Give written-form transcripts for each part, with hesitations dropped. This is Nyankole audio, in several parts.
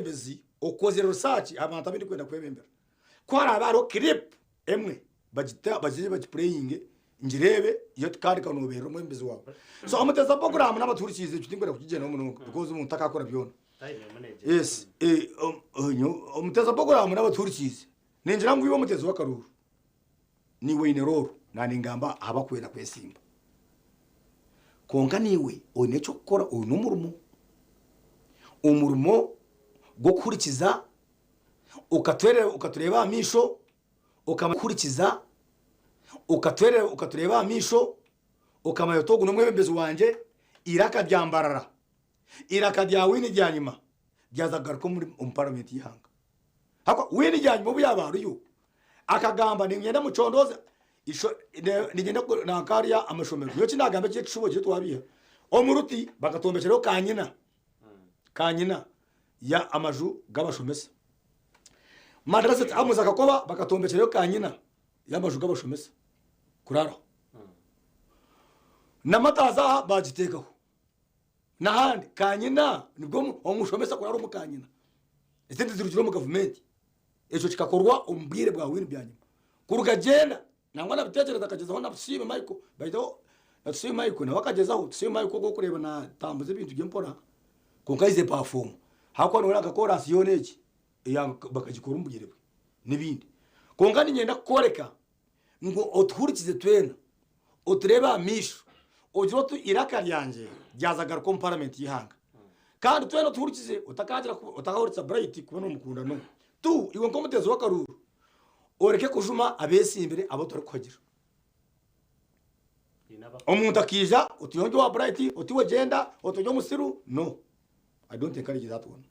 nk'omwebembezi okozire research aha bantu abu ndikwenda kwebembera, ku haraabe hariho clip emwe bagite bagye bagipureyinge ngireebe yet kandi kanoberera omwebembezi waawe. So omuteeza poguraamu n'abatuhurikiize ekyo tinkwenda kukigyendaho munonga because omuntu takaakora byona. Yes, eh, om- onyo- omuteeza poguraamu n'abatuhurikiize ningira ngu iwe omuteezi w'akaruuru Niiwe oine rooro, naaningamba aha bakwenda kwesimba. Kwonka niiwe oine eky'okukora, oine omurimo. Omurimo gw'okuhurikiza, okatureeba aha maisho, okuhurikiza, okatureeba aha maisho, okamanya oti ogu n'omwebembezi wangye, eiraka rya Mbarara, eiraka rya Winnie Byanyima ryaza kugaruka omu paramenti y'eihanga. Ahabw'okuba Winnie Byanyima obu yaaba ariyo, Akagamba, Niinyenda mucondooze isho, ne- niinyenda ku- nanka hariya amashomero. Nyowe eki naagamba eki ekishubo eki twabiiha. Omu ruti bakatwombekyeraho kanyina, kanyina ya amaju g'abashomesa. Madarasa Amos Akakoba bakatwombekyerayo kanyina y'amaju g'abashomesa kuraaraho. N'amataaza aha baagiteekaho. N'ahandi kanyina nibwo omu- omushomesa kuraara omu kanyina. Esente zirugire omu gavumenti. Ekyo kikakorwa omu bwire bwa Winnie Byanyima. Kuruga gyenda, nangwa na Bitekyereza akagyezaho na Tusiime Michael, baitu na Tusiime Michael nawe akagyezaho, Tusiime Michael ogwo orikureeba natambuza ebintu bye mpora, kwonka he's a performer. Ahabw'okuba noreeba nka koraasi yoona egi bakagikora omu bwire bwe n'ebindi. Kwonka niinyenda kukworeka ngu otuhurikize twena, otureebe aha maisho, ogire oti eiraka ryangye ryaza kugaruka omu paramenti y'eihanga. Kandi twena otuhurikize otakagira otakahurikiza Bright kuba nomukunda no. Tu iwe nk'omuteezi w'akaruuru oreke kujuma abeesimbire abu otarikuhagira. Omuntu akaija oti nyowe ndi owa Bright, oti iwe gyenda, oti ori omusiru, no. I don't encourage that one.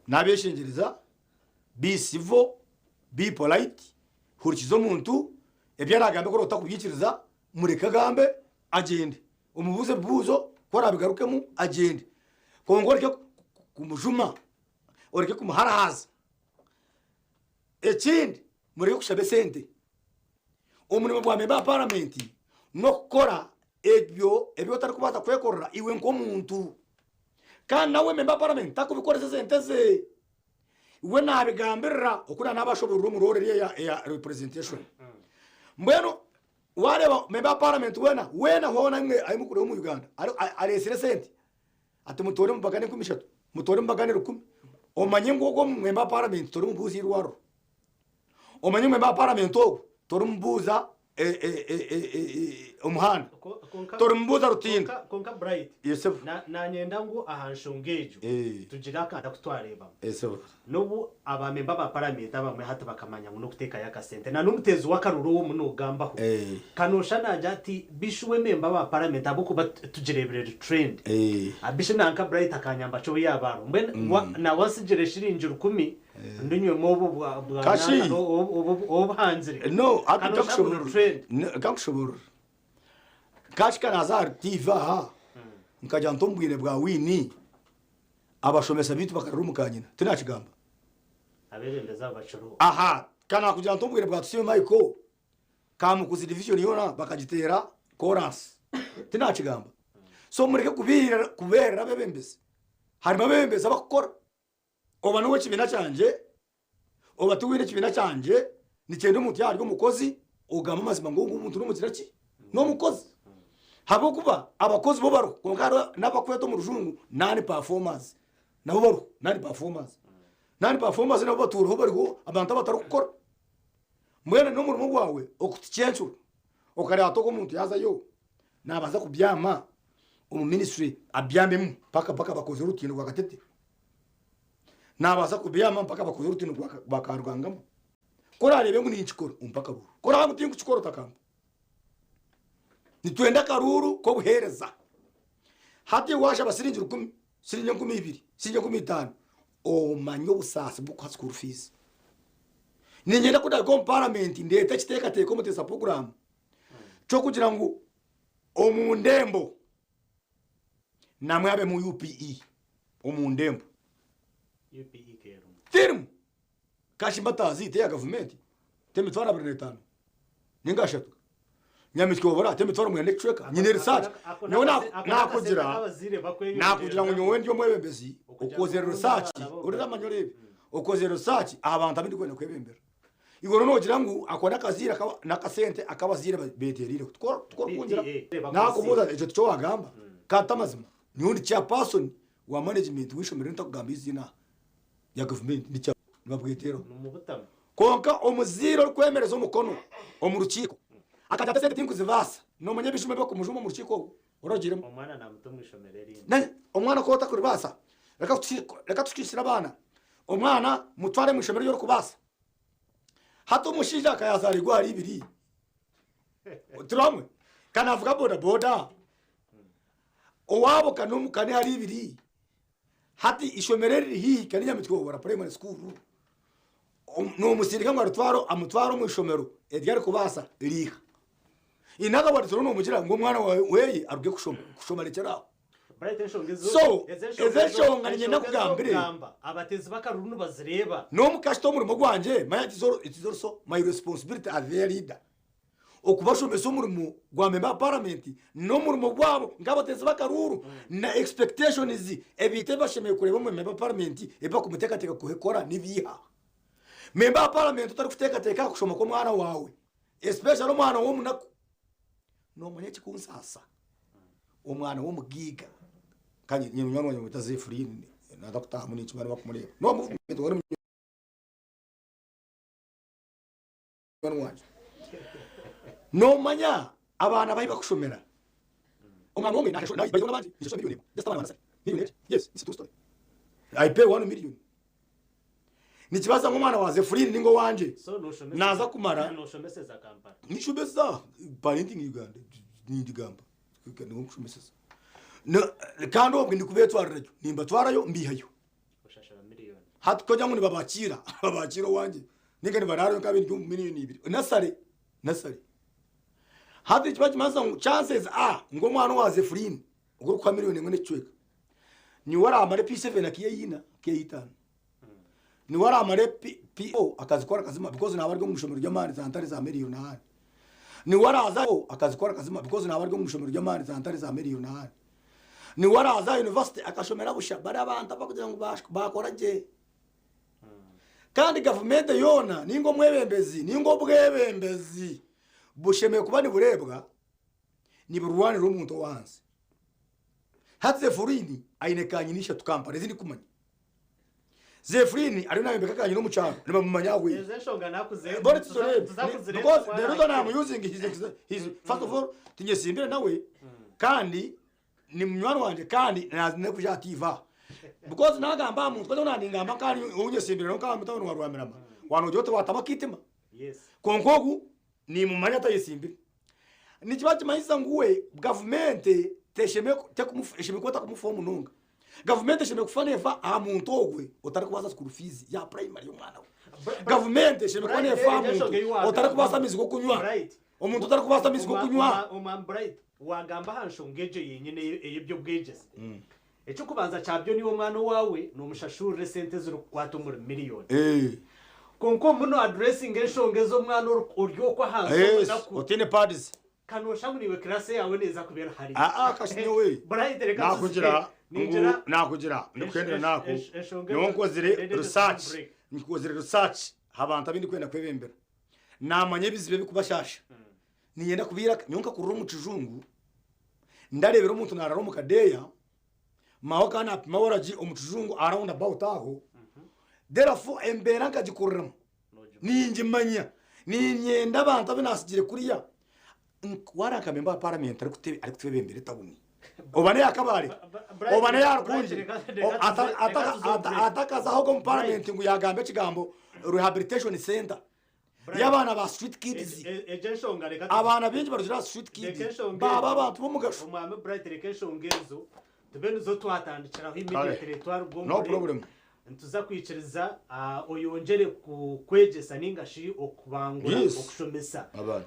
Nabeshengyereza be civil, be polite, hurikiza omuntu ebi aragambe ku otakubyikiriza mureke agambe agyende. Omubuuze ebibuuzo ku araabigarukemu agyende. Kwonka oreke kumujuma, oreke kumuharahaaza. Ekindi mureke kushaba esente. Omurimo gwa memba wa paramenti n'okukora ebyo ebi otarikubaasa kwekorera iwe nk'omuntu. Kandi nawe memba wa paramenti takubikoresa esente ze. We naabigambirira oku naabashoboorora omu roore eri eya representation. Mbwenu Wareeba member wa parliament weena weena hoona ahi ahi murikureeba omu Uganda areetsire esente ati mutoore mubagane 3000 mutoore mubagane 1000 omanye ngu ogwo member wa parliament torimubuuza eirwariro omanye ngu member wa parliament ogwo torimubuuza omuhanda torimubuuza rutindo. Kwonka Bright Yes sebo. nanyenda ngu aha nshonga egyo tugire akantu aku twareebamu. Yes sebo. N'obu aba memba ba paramenti abamwe hati bakamanya ngu n'okuteekayo akasente na n'omuteezi w'akaruru ou omu noogambaho ka noosha naagira ati bishu we memba wa paramenti ahabw'okuba tugireebire eri trend bishu nanka Bright akanyamba ki obu yaaba ariho mbwenu nawe ansigire shiringi rukumi ndinywemu obu bwa bwa Kashi. nanka obu obuhangire No, ka noosha ngu ni trend. Nkakushoboorora. Kashi ka naaza ahari TV aha nkagira nti omu bwire bwa Winnie Abashomesa baitu bakarira omu kanyina, tinakigamba? Abebembezi abo bakiriho. Aha, ka nakugira nti obwire bwa Tusiime Michael, Kamukuzi division yoona bakagiteera koransi, tinakigamba? So mureke kubiirira kubeerera abebembezi. Harimu abebembezi abakukora. Oba n'owekibiina kyangye, oba tiwine ekibiina kyangye, nikyenda omuntu yaaba ari omukozi, ogambe amazima ngu ogu omuntu n'omugira ki? N'omukozi. Habw'okuba abakozi bo bariho kwonka hariho n'abakweta omu rujungu non performers nabo bariho non performers. Non performers nabo batuuraho bariho abantu abatarikukora. Mbwenu n'omurimo gwawe okutucencura okareeba oti ogu omuntu yaazayo naabaasa kubyama omu ministry abyamemu mpaka mpaka bakozire orutindo rwa Katete. Naabaasa kubyama mpaka bakozire orutindo rwa Karugangamu. Ku oraareebe ngu ninkikora ompe akaruuru. Ku oraabe ngu tinkukikora otakampa. Nitwenda akaruuru k'obuheereza. Hati waashaba siringi rukumi, siringi 2000, siringi 5000, omanye obusaasi bw'okuha school fees. Niinyenda ku ndahika omu paramenti ndeete ekiteekateeko omu puroguraamu ky'okugira ngu omu ndembo namwe habemu UPE omu ndembo. UPE k'erimu. Terimu. Kashi mbatazi te ya gavumenti, te emitwaro 25 ninga ashatu. Nyamitwe ate emitwaro mwenda ekicweka. Nyine research. Nyowe nakugira nakugira ngu nyowe ndi omwebembezi okozire research orira amanya oreebe okozire research aha bantu abu ndikwenda kwebembera. Iwe oriyo nogira ngu ako nakazaire nakasente aku abazaire betereireho tikwo orikungira? Nakubuuza ekyo tikyo wagamba? Kandi tamazima nyowe ndi chairperson wa management w'eishomero eri ntakugamba eiziina aha rya gavumenti ndi nibabweteraho. Kwonka omuzaire orikwemereza omukono omu rukiiko akagira ati esente tinkuzibaasa, noomanya ebijuma ebi barikumujuma omu rukiiko orwo orogiiremu? Omwana naamuta omu ishomero erindi. Omwana ku otakuribaasa, reka tukiisire abaana, omwana mutware omu ishomero eri orikubaasa. Hati omushaija akaba yaazaarigwa ahari ibiri, turi hamwe? Ka naavuga bodaboda, owaabo ka ni ahari ibiri. Hati ishomero eriri haihi ka ni Nyamitwe Primary School, nomusindika ngu aritware amutware omu ishomero eri arikubaasa riiha. In other words oriyo nomugira ngu omwana waawe weye aruge kushoma, kushoma rekyera aho. Bright enshonga ezo So, ezo ezo enshonga ezo enshonga niinyenda enshonga nkugambire. ez'okugamba abateezi b'akaruru nibazireeba. N'omukasita omurimo gwangye, manya it is also my responsibility as their leader. Okubashomesa omurimo gwa memba wa paramenti n'omurimo gwabo nk'abateezi b'akaruuru na expectations ebintu ebi bashemereire kureeba omu memba wa paramenti ebi barikumuteekateeka kukora nibiiha. Memba wa paramenti otarikuteekateeka aha kushoma kw'omwana waawe especially omwana w'omunaku noomanya ekikunsaasa omwana w'omugaiga kanye nyine munywani wangye bamweta Zephyrine naaza kutaahamu ninkimanya nibakumureeba n'owa movement munywani wangye. Nomanya abaana abahi bakushomera omwana omwe nashashura n'abandi nshashura million emwe just abaana ba nursery million egi yes it's a true story I pay 1 million nikibaasa ngu omwana wa Zefurine ninga owangye So noshomeseza naaza kumara noshomeseza Kampala. Nishomesa parenting Uganda ningigamba niwe nkushomeseza Na- kandi obwe ndikubetwarirayo nimbatwarayo mbihayo Oshashura million. Hati kugira ngu nibabakiira, babakiira owangye ninga nibaraarayo nk'abaine omu million ibiri. Nasare, nasare. Hati nikiba nikimanyisa ngu chances are ngu omwana owa Zephyrin ogu orikuha million emwe n'ekicweka, niwe araamare P7 akaiha akaiha itaano. Niwe araamare P4 akazikora akazima because naaba ari omu ishomero ry'amaani za Ntare za million ahandi. Niwe araaza akazikora akazima because naaba ari omu ishomero ry'amaani za Ntare za million ahandi. Niwe araaza aha yunivasite akashomera busha bari abantu abarikugira ngu baakora gye. Kandi gavumenti yoona ninga omwebembezi ninga obwebembezi bushemereire kuba nibureebwa niburwanira omuntu ow'ahansi. Hati Zefurini aine kanyina ishatu Kampala ezi ndikumanya. Zefurini ariyo nayombeka akanyina omu kyaro nibamumanya ahu Ezo enshonga nakuze Bora tuzoreebe. tuza kuzireba Because the reason I'm using his, his first of all tinyesimbire nawe kandi ni munywani wangye kandi naza kuja aha TV aha because nagamba aha muntu kwonka nangamba kandi ou nyesimbire nawe nka mutabani wa Rwamirama wanogira oti watama akitima Yes. kwonka ogu nimumanya atayesimbire nikiba nikimanyisa ngu we gavumenti teshemereire eshemereire kuba etakumufaho munonga Gavumenti eshemereire kufa neefa aha muntu ogwe otarikubaasa school fees ya primary y'omwana we. Gavumenti eshemereire kuba neefa aha muntu otarikubaasa amaizi g'okunywa. Omuntu otarikubaasa amaizi g'okunywa. Omwami Bright, waagamba aha nshonga egyo yenyine ey'eby'obwegyese. Eky'okubanza kyabyo niiwe omwana owaawe noomushashurira esente ezirikukwata omuri miriyoni. Kwonka omu no addressinga enshonga ez'omwana ori okwo ahansi omunaku. Otaine pads. Ka noshusha ngu naiwe class yaawe neeza kuba eri hare. Aa kashi nyowe Bright reka nakugira tuze. Ningira ngu nakugira ndikuhendera naku enshonga nyowe ezo nkozire rende tuze research break. nkozire research ha bantu abu ndikwenda kwebembera namanya ebizibu ebikubashasha niinyenda kubiira nyowe nkakurira omu kijungu ndareebera omuntu narara omu kadeeya maawe akaba napima waragi omu kijungu aha round about aho therefore embeera nkagikuriramu Ningimanya. Niinyenda abantu abu naatsigire kuriya. Wareeba nka memba wa paramenti arikutwebembera etawuni, oba n'eya Kabale, oba n'eya Rukungiri, atakazaho ogu omu paramenti ngu yaagamba ekigambo rehabilitation centre y'abaana ba street kids. Abaana baingi barugire aha street kids baaba abantu b'omugasho. Omwami Bright reka enshonga ezo tube nizo twatandikiraho Kare. immediately twaruga No omuri problem. Nituza kwikiriza oyongyere kwegyesa nainga shi okubangura, okushomesa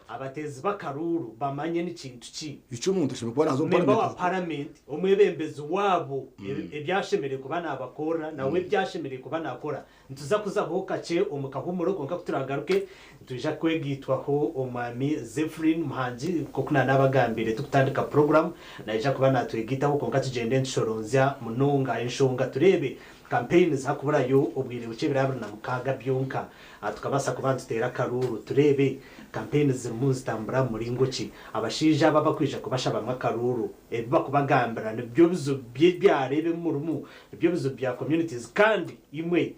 abateezi b'akaruuru bamanye ni kintu ki. Eki omuntu ashemereire kuba naaza omu Memba wa paramenti, omwebembezi waabo ebi ashemereire kuba naabakorera nawe ebi ashemereire kuba naakora. Nituza kuzaho kakye omu kahuumuro kwonka ku turaagaruke nitwija kwegaitwaho Omwami Zephrine Muhangi nk'oku naanabagambiire turikutandika puroguraamu naija kuba naatwegaitaho kwonka tugyende nitushoronzya munonga enshonga tureebe Campaigns hakuburayo obwire bukye ebiro 26 byonka tukabaasa kuba nituteera akaruuru tureebe campaigns zirimu nizitambura mu muringo ki. Abashaija aba abakwija kubashabamu akaruuru ebi bakubagambira nibyo bizibu by'ebyaro ebi murimu, nibyo bizibu bya communities kandi imwe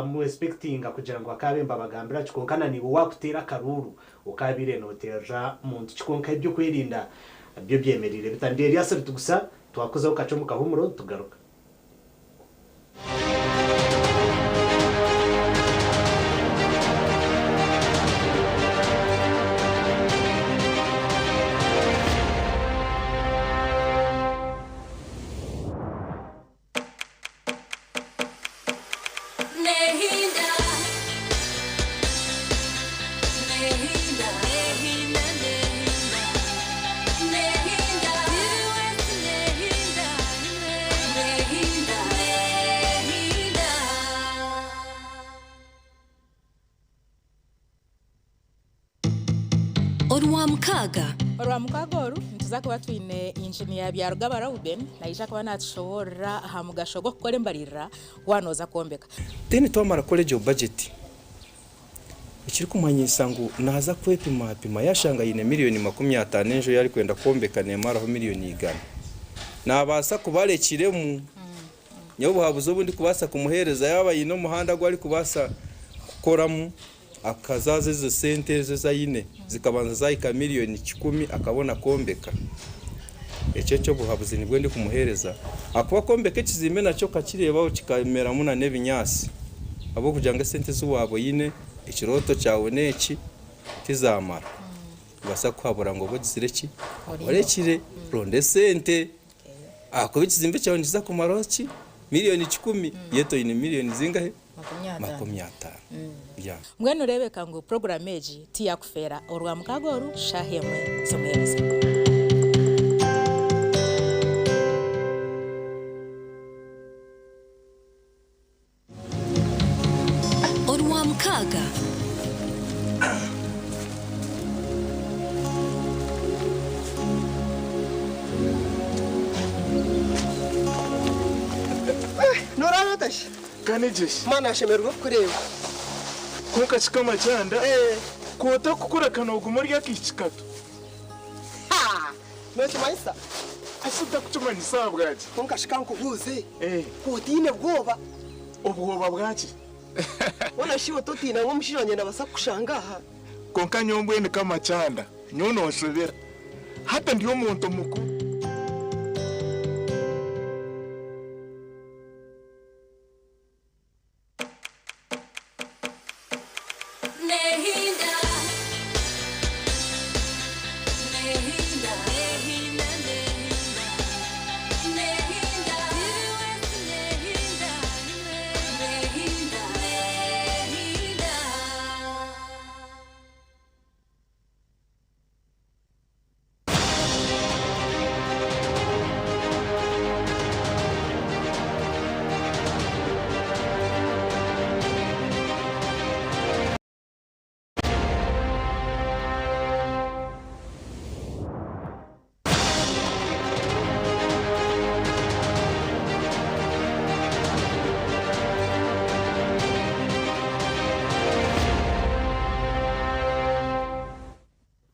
mu expectinga kugira ngu bakaabe nibabagambira ki kwonka na naiwe waakuteera akaruuru okaabaire nooteerera muntu ki kwonka eby'okwerinda byo byemereire bita? Ndi Erias Ritugusa twakuzaho kakye omu kahuumuro tugaruka. Orwamukaaga. Orwamukaaga oru nituza kuba twine Inginiya Byarugaba Reuben naija kuba natushoboorora aha mugasho gw'okukora embaririra waaba nooza kwombeka. Then twamara kukora egyo budget Ekirikumanyisa ngu naaza kwepimapima yaashanga aine miriyoni 50 enju ei arikwenda kwombeka neemaraho miriyoni 100. Naabaasa kuba arekiremu. Nyowe obuhabuzi obu ndikubaasa kumuheereza yaaba aine omuhanda ogu arikubaasa kukoramu akazaaza ezo sente ezo ezi aine zikabanza zaahika miriyoni 100 akabona kwombeka. Ekyo eky'obuhabuzi nibwo ndikumuheereza ahakuba kwombeka ekizimbe nakyo okakireebaho kikameramu n'ebinyaatsi. Ahabw'okugira ngu esente ezi waaba oine, ekirooto kyawe n'eki, tizaamara. Nibaasa kukuhabura ngu obe ogizire ki? Orekire, ronda esente. Ahakuba ekizimbe kyawe nikiza kumaraho ki? Miriyoni kikumi, yet oine miriyoni zingahi? 50. Yeah. Mbwenu reebeka ngu puroguraamu egi tiyakufeera Orwamukaaga oru shaaha emwe z'omwebazyo. Orwamukaaga. Noraara ota shi? Kanegye shi. Mwana ashemererwa kukureeba. Kwonka kikama kyanda, ku otakukura ka nooguma ori akaishiki kato. Ha! Nookimanyisa? Ase otakukimanyisa ahabwaki? Kwonka shi ka nkubuuze, ku otaine bwoba? Obwoba bwaki? Hoona shi iwe totiina ngu omushaija wangye naabaasa kukushanga aha? Kwonka nyowe mbwenu Kamakyanda, nyowe nonshobera. Hati ndi omuntu mukuru.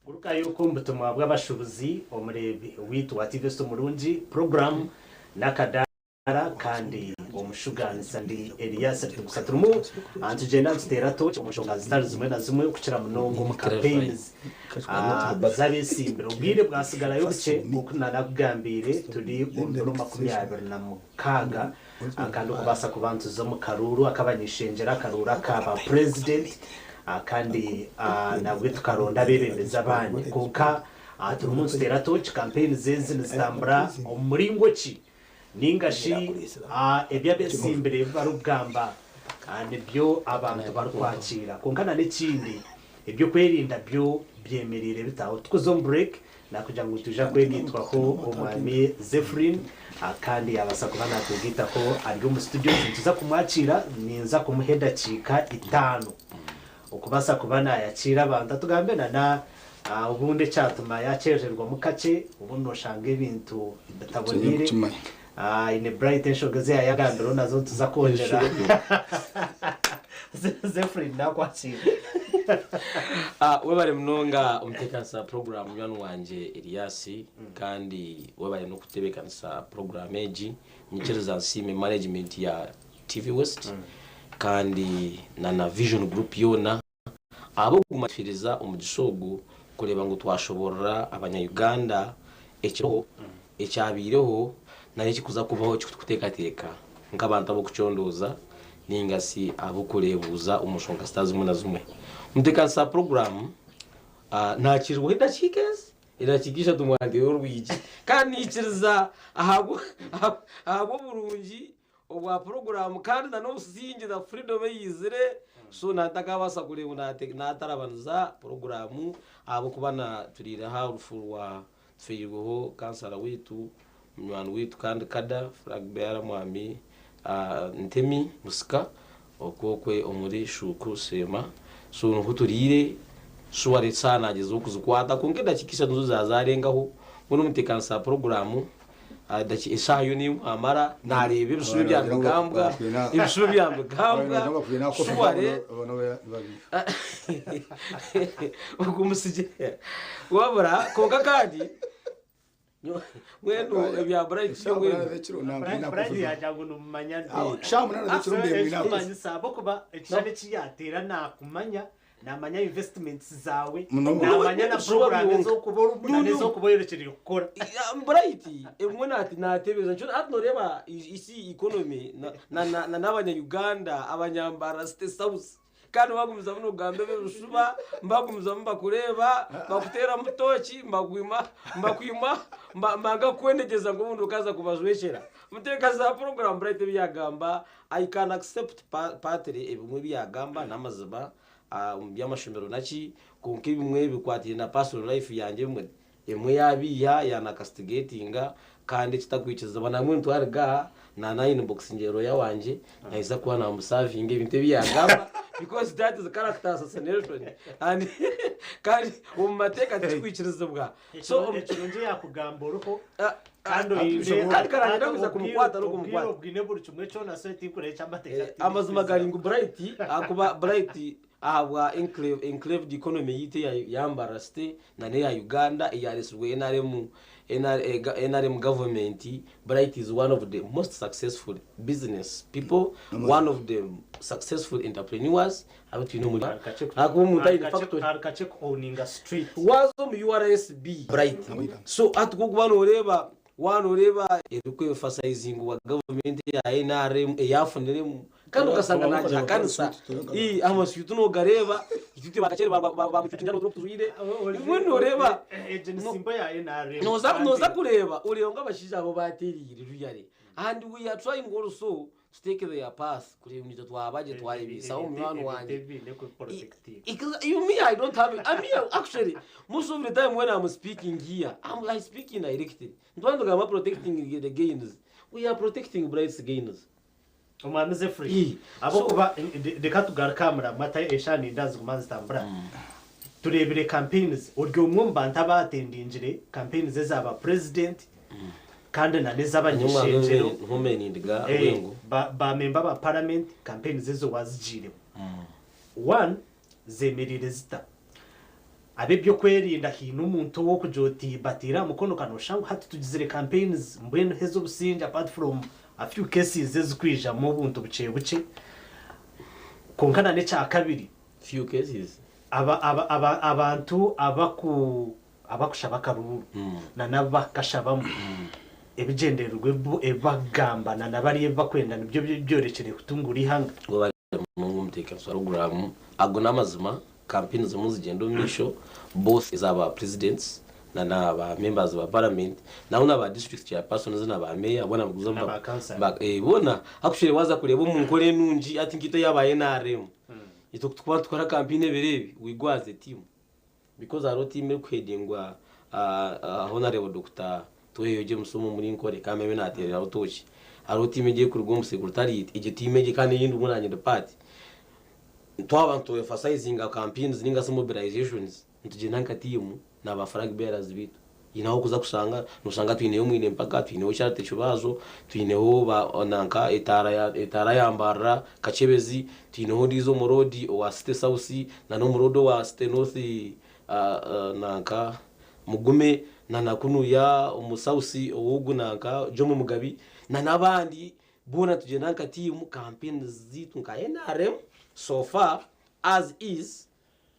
Gurukayo oku omu butumwa bw'abashuubuzi omureebi waitu wa TV Esita Omurungi puroguraamu n'akadaara kandi omushugaanisa ndi Elias Rutigusa turimu nitugyenda nituteera tooki omu nshonga zitari zimwe na zimwe okukira munonga omu campaigns z'abeesimbire. Obwire bwasigarayo bukye nk'oku nanakugambiire turi omu biro 26 kandi okubaasa kuba nituza omu karuuru ak'abany'ishengyero, akaruuru aka ba purezidenti kandi nabwe tukaronda abeebembezi abandi. Kwonka turimu nituteera tooki, kampeyini ezi nizitambura omu muringo ki? Ninga shi ebi abetsimbire ebi barikugamba nibyo abantu barikwakiira. Kwonka na n'ekindi eby'okwerinda byo byemereire bita? Aho tukuza omu break nakugira ngu nitwija kwegaitwaho omwami Zephrine kandi yabaasa kuba natwegaitaho ari omu studios nituza kumwakiira ninza kumuha edakiika itaano okubaasa kuba nayakiira abantu atugambe na na obundi ekyatuma yakyerererwamu kakye obundi noshanga ebintu bitaboneire aine Bright enshonga ezi yayagambireho nazo nituza kwongyera Zephrine nakwakiira. Webare munonga omuteekanisa puroguraamu munywani wangye Elias kandi webare n'okutebeekanisa puroguraamu egi. Nyikiriza nsiime management ya TV West kandi na na Vision Group yoona ahabw'okugumisiriza omugisha ogu kureeba ngu twashoboorora abanya Uganda ekiriho, ekyabaireho nari ekirikuza kubaho eki turikuteekateeka nk'abantu ab'okucondooza ninga shi ab'okureebuuza omu nshonga zitari zimwe na zimwe. Omuteekanisa wa puroguraamu naakirirwaho edakiika ezi. Edakiika ishatu mwanteera orwigi. Kandi naikiriza ahabw'oburungi obwa puroguraamu kandi na n'obusingye na freedom eyaizire so nantakabaasa kureeba ngu natarabaniza puroguraamu ahabw'okuba turiire aha rufu rwa tufeirweho kansara waitu munywani waitu kandi kada flag bearer mwami Ntemi Musika okwo okwe omuri Shuuku Sheema so niho turiire shuware eshaaha nagyezaho kuzikwata kwonka edakiika ishatu nizo zazarengaho mbwenu omutekanisa wa puroguraamu Eshaaha yoona ei mwamara naareeba ebishuba ebyambigambwa, ebishuba ebyambigambwa, shuware ogwo musigye wabura kwonka kandi mbwenu ebya Bright byo mbwenu. Bright yaagira ngu nimumanya Ekirikumanyisa ahabw'okuba ekishushani eki yaateera naakumanya Naamanya investments zaawe, Munonga. naamanya na Ebishuba program byonka. ez'okuba orimu na n'ez'okuba oyorekyereire kukora. Bright ebimwe nati nateebereza nikyo hati noreeba isi economy na na na na n'abanya Uganda abanyambara state house kandi bagumizamu nogamba ebishuba mbagumizamu bakureeba bakuteeramu tooki mbakwima mbakwima mbanga kukwenegyeza ngu obundi okaza kubajwekyera. Muteeka za program Bright ebi yagamba I can accept partly ebimwe ebi yagamba n'amazima omu by'amashomero naki kwonka ebimwe ebikwataine na personal life yangye ebimwe ebimwe yabiiha yanakastigatinga kandi ekitakwikirizibwa nambwenu twariga aha na na inboxingire lawyer wangye nayija kuba namusavinga ebintu ebi yagamba because that is character assassination and kandi omu mateeka tikikwikirizibwa So ekirungi yakugamba oriho kandi oine kandi karangire kuza kumukwata n'okumukwata obwine buri kimwe kyona so tinkureba eky'amateeka eh, amazima gari ngu Bright ahakuba Bright ahabwa enclave enclaved economy yitu eya ya Mbarara City na n'eya Uganda eyaresirwe NRM NRM government Bright is one of the most successful business people one of the successful entrepreneurs Abu twine omuri ahakuba omuntu aine factory. Hari kakye ku owninga street. Waaza omu URSB Bright so hati ku orikuba nooreeba waaba nooreeba erikwemphasizingibwa gavumenti eya NRM eyafuniremu kandi okashanga naagihakanisa ii amaswitu noogareeba itwe bakakyere bamucucunya n'oturo tujwire mbwenu nooreeba Egyo ni simbo ya NRM. nooza nooza kureeba oreeba ngu abashaija abo baateereire ruyare and we are trying also to take their path kureeba ngu itwe twaba gye twayebiisaho munywani wangye You me I don't have I mean actually most of the time when I'm speaking here I'm I speak indirectly nituba nitugamba protecting the gains we are protecting Bright's gains Omwami Zephyr, ahabw'okuba reka tugaruke aha muramwa ata eshaaha ninda ziguma nizitambura. Tureebire campaigns ori omwe omu bantu abaatendingire campaigns eza ba president kandi na n'ez'abanyeshengyero ba memba ba parliament campaigns ezo wazigiiremu. One, zemereire zita? Ab'ebyokwerinda haine omuntu ow'okugira oti bateire aha mukono ka noshusha ngu hati tugizire campaigns mbwenu ez'obusingye apart from a few cases ezikwijamu obuntu bukye bukye kwonka na n'ekyakabiri Few cases. aba aba aba abantu abaku abakushaba akaruuru na n'abu bakashabamu ebigyendererwa ebi ebi bakugamba na na bariya ebi bakwenda nibyo byorekire kutunguura eihanga. Webare munonga omuteekanisa wa puroguraamu. Ago n'amazima, kampeyini zirimu nizigyenda omu maisho both eza ba presidents Na na ba members ba parliament naho na ba district chairpersons na ba mayor bona baguza Na ba councillor. Bona hakushire waza kureba omu nkora enungi ati nkito yaba NRM itwe tukuba tukora campaign ebirebi we go as a team because hariho team erikuhedingwa honorable Dr. Tweheyo James omu muri Nkore kandi abe nateereraho toki. Hariho team egi erikuruga omu secretariat, egyo team egi kandi eyindi mbwenu naanye ndi part. Twaba nitu emphasizinga campaigns ninga shi mobilizations, nitugyenda nka team na ba flag bearers baitu. Haine ahu orikuza kushanga, noshanga twineyo Mwine Mpaka, twineho Charity Kibazo, twineho ba nanka etaara ya etaara ya Mbarara Kakyebezi, twineho ondiijo omuroodi owa City South na n'omuroodi owa City North nanka Mugume na na kunuya omu South owogu nanka Jomo Mugabi na n'abandi boona nitugyenda nka tiimu campaigns zaitu nka nrm so far as is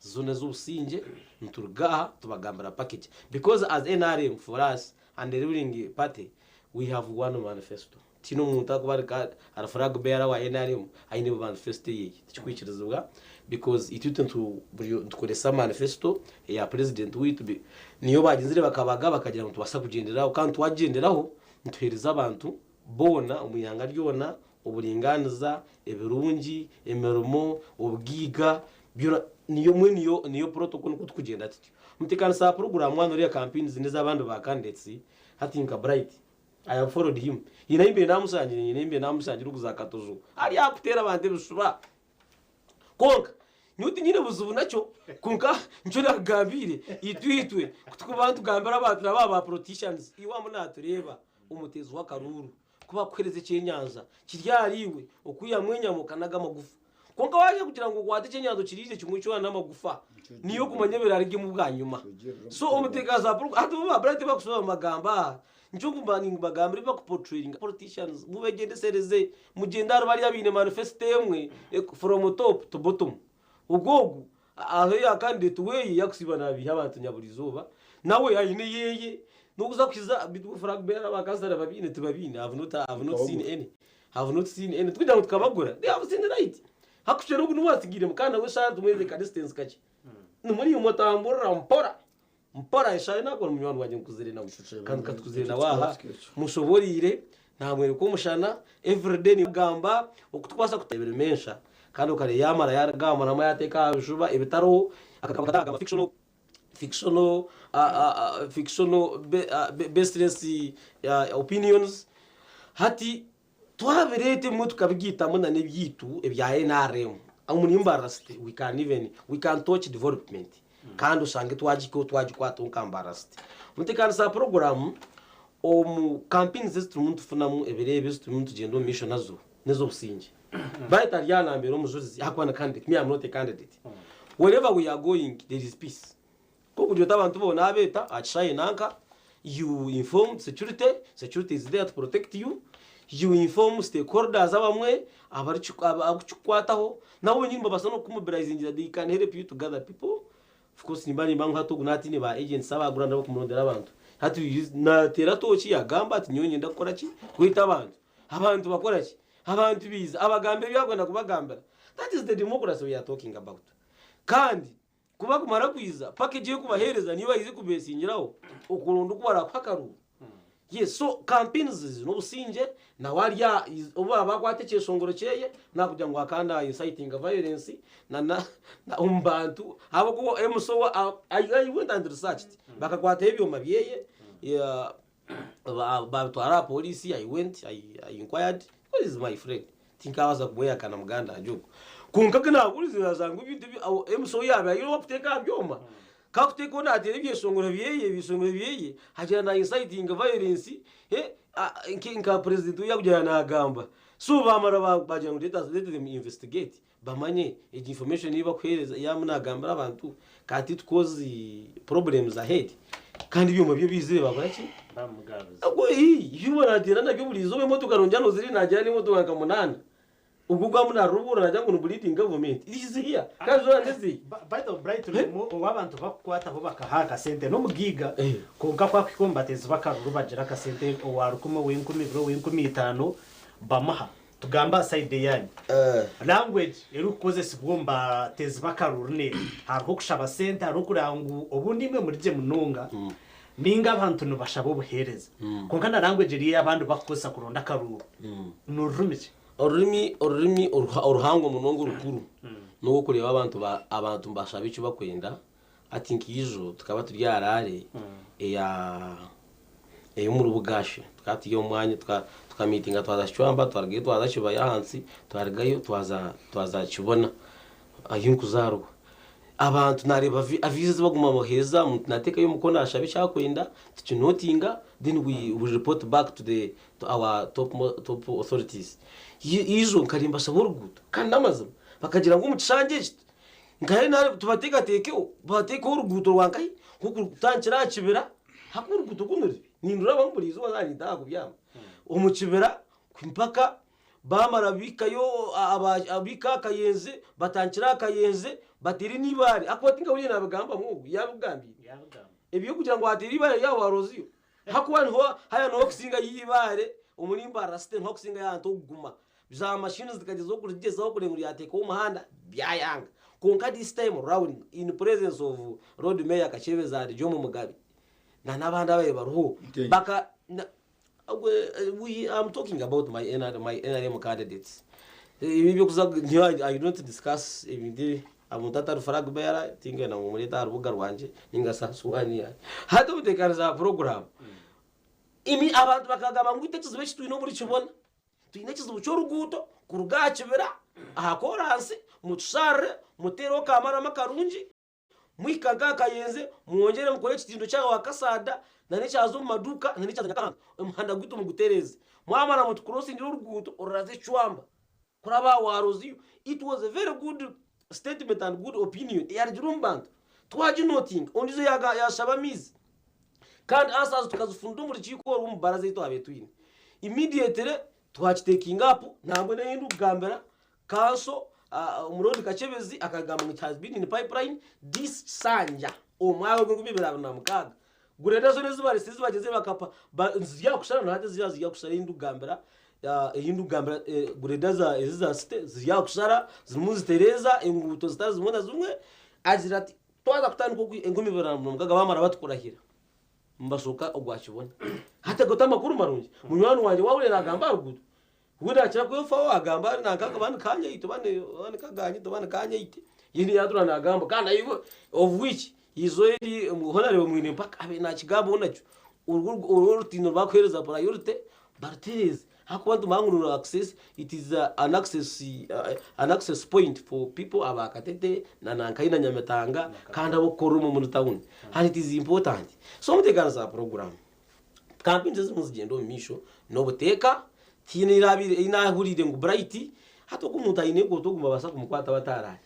zo n'ez'obusingye nituruga aha tubagambira package because as nrm for us and the ruling party we have one manifesto Tihaine omuntu arikuba ari ka ari flag bearer wa nrm aine manifesto eyeye tikikwikirizibwa because itwe itwe nitu buri nitukoresa manifesto eya president waitu bi niyo bagyenzire bakabaga bakagira ngu nitubaasa kugyenderaho kandi twagyenderaho nituheereza abantu boona omu ihanga ryona oburingaaniza, ebirungi, emirimo, obugaiga byona niyo mbwenu niyo niyo protocol nikwo turikugyenda tutyo. Mutekanisa aha puroguraamu waaba nooreeba campaigns n'ez'abandi ba candidates hati nka Bright I have followed him. Haine ahu mbaire namushangire, haine ahu mbaire namushangire okuza Katojo. Ari aha kuteera abantu ebishuba. Kwonka nyowe tinyine buzibu nakyo, kwonka nikyo nakugambiire, itwe itwe ku turikuba nitugambira abantu na baaba ba politicians, iwe waaba naatureeba omuteezi w'akaruuru, ku bakukuheereza ekyenyanja kiri ahariiwe okwihamu enyama okanaga amagufa. Kwonka waaza kugira ngu okwate ekyenyanja okiriire kimwe kyona n'amagufa, niiwe okumanya ebirarugemu bwanyima. So omuteeka za puru hati bo ba Bright bakushoma bamagamba aha, nikyo nkuba nimbagambira ebi bakuportrayinga politicians mubegyendesereze, mugyende ahari bariya abaine manifesto emwe from top to bottom. Ogwo ogu hariho ya candidate weye yakusiiba nabiiha abantu nyaburizooba, nawe aine eyeye, nokuza kuhiza beitu bo flag bearer ba kansara babiine tibabiine, I have not, I have not seen any. Have not seen any tikugira ngu tukabagura they have seen right hakushusha n'ogu niwe asigairemu kandi nawe eshaaha tumweze ka distance kakye nimwe nimwe otamburira mpora mpora eshaaha nakora munywani wangye nkuzire nawe kandi katukuzire nawe aha mushoboreire namwereka omushana everyday nigamba okutukwasa kutabiremensha kandi okare yamara yagamba namwe yateeka aha bishuba ebitariho akagamba fictional fictional fictional baseless opinions hati twabireeta ebimwe tukabigaitamu na n'ebyaitu ebya nrm omuri Mbarara city we can even we can touch development kandi oshange twagihikaho twagikwataho nka Mbarara city. Mutekanisa puroguramu omu campaigns ezi turimu nitufunamu ebiro ebi ezi turimu nitugyenda omu maisho nazo n'ez'obusingye. Bright ari aha nambeera omujurizi ahakuba ni candidate me am not a candidate. Wherever we are going there is peace. Nk'okugira oti abantu boona abeeta aha kishaayi nanka, you inform security, security is there to protect you, you inform stakeholders abamwe abarikukikwataho, nabo benyini nibabaasa n'okukumobilizingira they can help you to gather people. Of course nimba nimba ngu hati ogu naatiine ba agents abaagura nabo kumurondera abantu. Hati naateera tooki agamba ati nyowe niinyenda kukora ki? Kwita abantu. Abantu bakora ki? Abantu baija abagambira ebi arikwenda kubagambira. That is the democracy we are talking about. Kandi ku bakumara kwija, package ei orikubaheereza niyo baija kubesingiraho okuronda oku baraakuhe akaruuru. Yes, so campaigns ezi n'obusingye, nawe ari aha, obu baaba bakwata ekyeshongoro kyeye, nakugira ngu akaba na incitinga violence na na omu bantu ahabw'okuba MC owa I went and researched, bakakwataho ebyoma byeye, Babitwara aha police I went I inquired where is my friend tinkabaasa kumwehakana muganda wangye ogwo kwonka ku nahurize nashanga ebintu ebi MC ou yaabaire aine ow'okuteeka aha byoma ku arikuteekaho naateera ebyeshongoro byeye ebyeshongoro byeye hagira na inciting violence nka president ou yaakugira naagamba so baamara baagira ngu let us let them investigate bamanye egi information ei bakuheereza yaaba nagambira abantu can't it cause problems ahead kandi ebyoma byo biizire bakora ki Bamugaruza. Ogwo ii iwe nateera nabyo buri izooba emotoka nongyera nozire nagira n'emotoka nka munaana ogwo ogwamu narubuura nagira ngu ni leading government it is here kandi zoona n'ezeye By the way, Bright orimu ou abantu bakukwataho bakaha akasente n'omugaiga kwonka ku akuhika omu bateezi b'akaruru bagira akasente owa rukumi, ow'enkumi ibiri, ow'enkumi itaano bamuha. Tugambe aha side eyanyu. Language erikukozesibwa omu bateezi b'akaruru n'eha? Hariho okushaba sente, hariho okureba ngu obundi imwe muri gye munonga. Ninga abantu nibashaba obuheereza. Kwonka na language eri ei abandi bakukozesa kuronda akaruuru. Ni rurimi ki? Orurimi orurimi oruhango munonga orukuru n'orw'okureeba abantu ba abantu nibashaba eki bakwenda. Hati nkaijo tukaba turi aha rally eya ey'omuri Bugashe. Tukaba turi omu mwanya tukamiitinga twaza Kicwamba twarugayo twaza Kibaya ahansi twarugayo twaza twaza Kibona ahi nkuzaarwa. Abantu nareeba avize ezi baguma nibaheereza omuntu nateekayo omukono ashaba eki arikwenda tukinotinga then we report back to the to our top top authorities. Eijo nkare mbashaba oruguuto kandi n'amazima bakagira ngu omu kishangye eki nkare nare tubateekateekeho bateekeho oruguuto rwa nkahi rw'okutandikira aha kibira ahakuba oruguuto kunu rubi nindurabamu buri izooba naaba nintaaha kubyama omu kibira mpaka Baamara baikayo baika aha kayenje, batandikira aha kayenje, bateera n'eibaare. Ahakuba tinkahuriire naabigambamu ogu, yaabigambiire. Eby'okugira ngu ateire eibaare ryawe waroziyo. Ahakuba niho haya niho kusingayo eibaare omuri Mbarara City niho kusingayo ahantu h'okuguma. Za machines zikagyezaho kurigyezaho kureeba ngu ryateekaho omuhanda, byayanga. Kwonka this time round in presence of Lord Mayor Kakyebezi and Jomo Mugabe na n'abandi ababaire bariho, baka We am talking about my NRM, my NRM candidates. Ebi ebyokuza nyowe I don't discuss ebintu ebi omuntu atari flag bearer tingenda ngu mureete aha rubuga rwangye ninga shi aha suwaani yangye. Hati omuteekaniza wa program imi abantu bakagamba ngu itwe ekizibu eki twine omuri Kibona twine ekizibu ky'oruguuto kuruga aha kibira aha koransi mutusharire muteereho ka maramu akarungi Muhika nk'aha Kayenze, mwongyere mukore ekitindo ky'aha wa Kasaada na n'ekyaza omu maduuka na n'ekyaza Nyakahanga, omuhanda gwaitu mugutereeze. Mwamara mutukurosingire oruguuto oruraza Ecwamba kuraba aha wa Roziyo. It was a very good statement and good opinion eyarugire omu bantu. Twaginotinga, ondiijo yaashaba amaizi. Kandi answers tukazifunda omu rukiiko oru omu baraza ei twabaire twine. Immediately twakitekinga up, nambwenu ei ndikugambira Kanso Omurundi Kakyebezi akagamba ngu it has been in pipeline this kisanja omu mwaka gw'enkumi ibiri abiri na mukaaga. Gureda zoona ezi baresire ezi bagyezire bakapa nizirya kushara na hati ziriya zirya kushara ei ndikugambira ei ndikugambira gureda za ezi za city zirya kushara zirimu nizitereeza enguuto zitari zimwe na zimwe. Agira ati twaza kutandika oku 2026 bamara batukurahira. Nibashoka ogwa Kibona. Hati ago t'amakuru marungi? Munywani wangye waahurira naagamba aha ruguuto We nakira kwefaho agamba ari nanka oba ni kanyeite oba ni kaganyite oba ni kanyeite ye niyo atura nagamba kandi ayiwe of which he is already honorable mwine mpaka abe nakigambaho nakyo orwo orutindo rwakuhereza priority barutereze ahakuba nitumanya ngu ni access it is an access an access point for people aba Katete na nankahi na Nyamitanga kandi abokukorera omu town and it is important so omuteganisa program. Kampeyini ezirimu nizigyenda omu maisho n'obuteeka, tihaine ei ei naahuriire ngu Bright hati ogu omuntu aine enkoto ogu nibabaasa kumukwata bataaraare.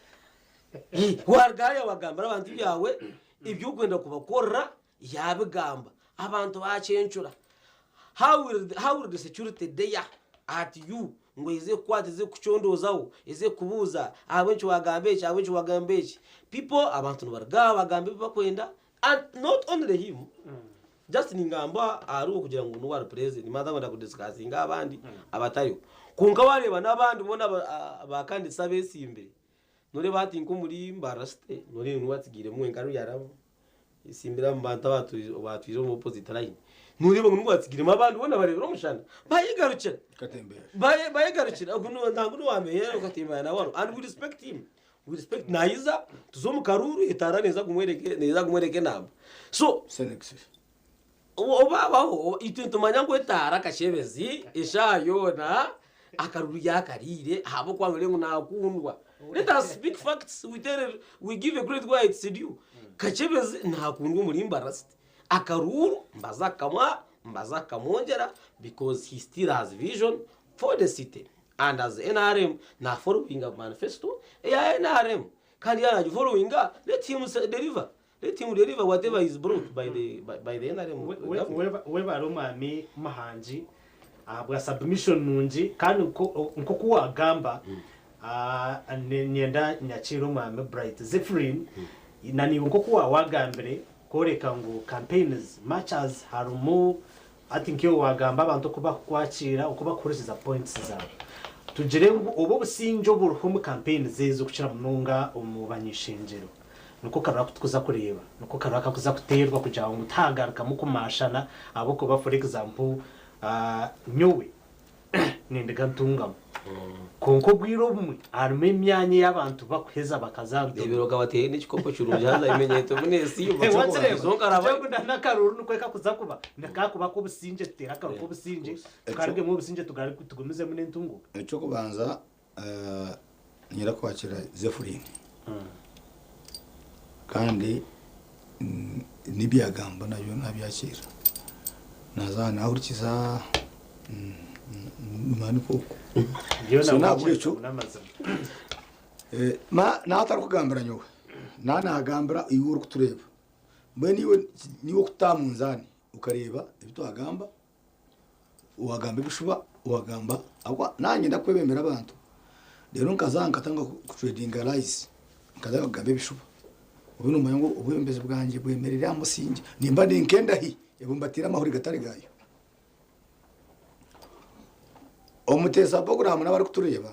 Waaruga hariya waagambira abantu ebyawe ebi orikwenda kubakorera yaabigamba, abantu baakyencura. How will how will the security there at you ngu eze kukukwata eze kukucondoozaho, eze kukubuuza ahabw'enki waagamba eki, ahabw'enki waagamba eki. People abantu nibaruga aha bagamba ebi barikwenda And not only him, just ningamba ahari we kugira ngu niwe ari president, mbanza kwenda kudiscussinga abandi abatariho. Kwonka wareeba n'abandi boona ba candidates abesimbire, noreeba hati nk'omuri Mbarara City, noreeba niwe atsigairemu wenka ariyo yaraba, yesimbire omu bantu abatwire omu opposite line. Noreeba ngu niwe atsigairemu abandi boona bareebire omushana, bayegarukira. Bayegarukira, ogu nangwa n'owa meeya okatembeya nawe hanu and we respect him. We respect nayiza tuze omu karuuru etaara neza kumwereka neza kumwereka enamba so obabaho itwe nitumanya ngu etaara kashebezi eshaaha yoona akaruru yakariire ahabw'okuba ngu ngu nakundwa let us speak facts we tell we give a credit where it's due kashebezi nakundwa omuri Mbarara city akaruuru mbaza kukamuha mbaza kukamwongyera because he still has vision for the city And as nrm na followinga manifesto eya nrm kandi yaaba nagifollowinga let him deliver let him deliver whatever is brought by the by the nrm government. Webare Omwami Muhangi ahabwa submission nungi kandi nkoku wagamba niinyenda nyakiire Omwami Bright Zephyrin na naiwe nkoku wawagambire kworeka ngu campaigns much as harimu Hati nk'iwe waagamba abantu oku bakukwakiira, oku bakuhurikiza points zaawe. Tugire ngu obu obusingye oburiho omu campaigns ezi okukira munonga omu bany'ishengyero. Niko karuru aku tukuza kureeba, niko karuru akakuza kuteerwa kugira ngu tihagarukamu kumaashana ahabw'okuba for example nyowe nindiga Ntungamo kwonka obwire obumwe harimu emyanya ei abantu bakuheza bakaza Ntungamo. Reero okabateera n'ekikopo kirungi haza ebimenyeeto bineesiima. Wakireeba? N'akaruru nikwo kakuza kuba, nikakuba ak'obusingye tuteere akaruru k'obusingye, tukarugemu obusingye tugumizemu n'entunguuka. Eky'okubanza Niinyenda kwakira Zephyrine kandi n'ebi yagamba nabyo nabyakira. Naaza aha nahurikiza nimanya nikwo okwo. So nahabwekyo naaba atarikugambira nyowe, naaba nagambira iwe orikutureeba. Mbwenu iwe niiwe orikuta aha munzaani okareeba ebi twagamba. Wagamba ebishuba wagamba ahabw'okuba naanye ndakwebembera abantu reero nkaza nkatandika kuturedinga lies nkatandika kugamba ebishuba obu nomanya ngu obwebembezi bwangye bwemereire aha musingye nimba ndi nk'endahi ebumbatiire amahuri gatari gaayo. Omuteesa puroguraamu n'abarikutureeba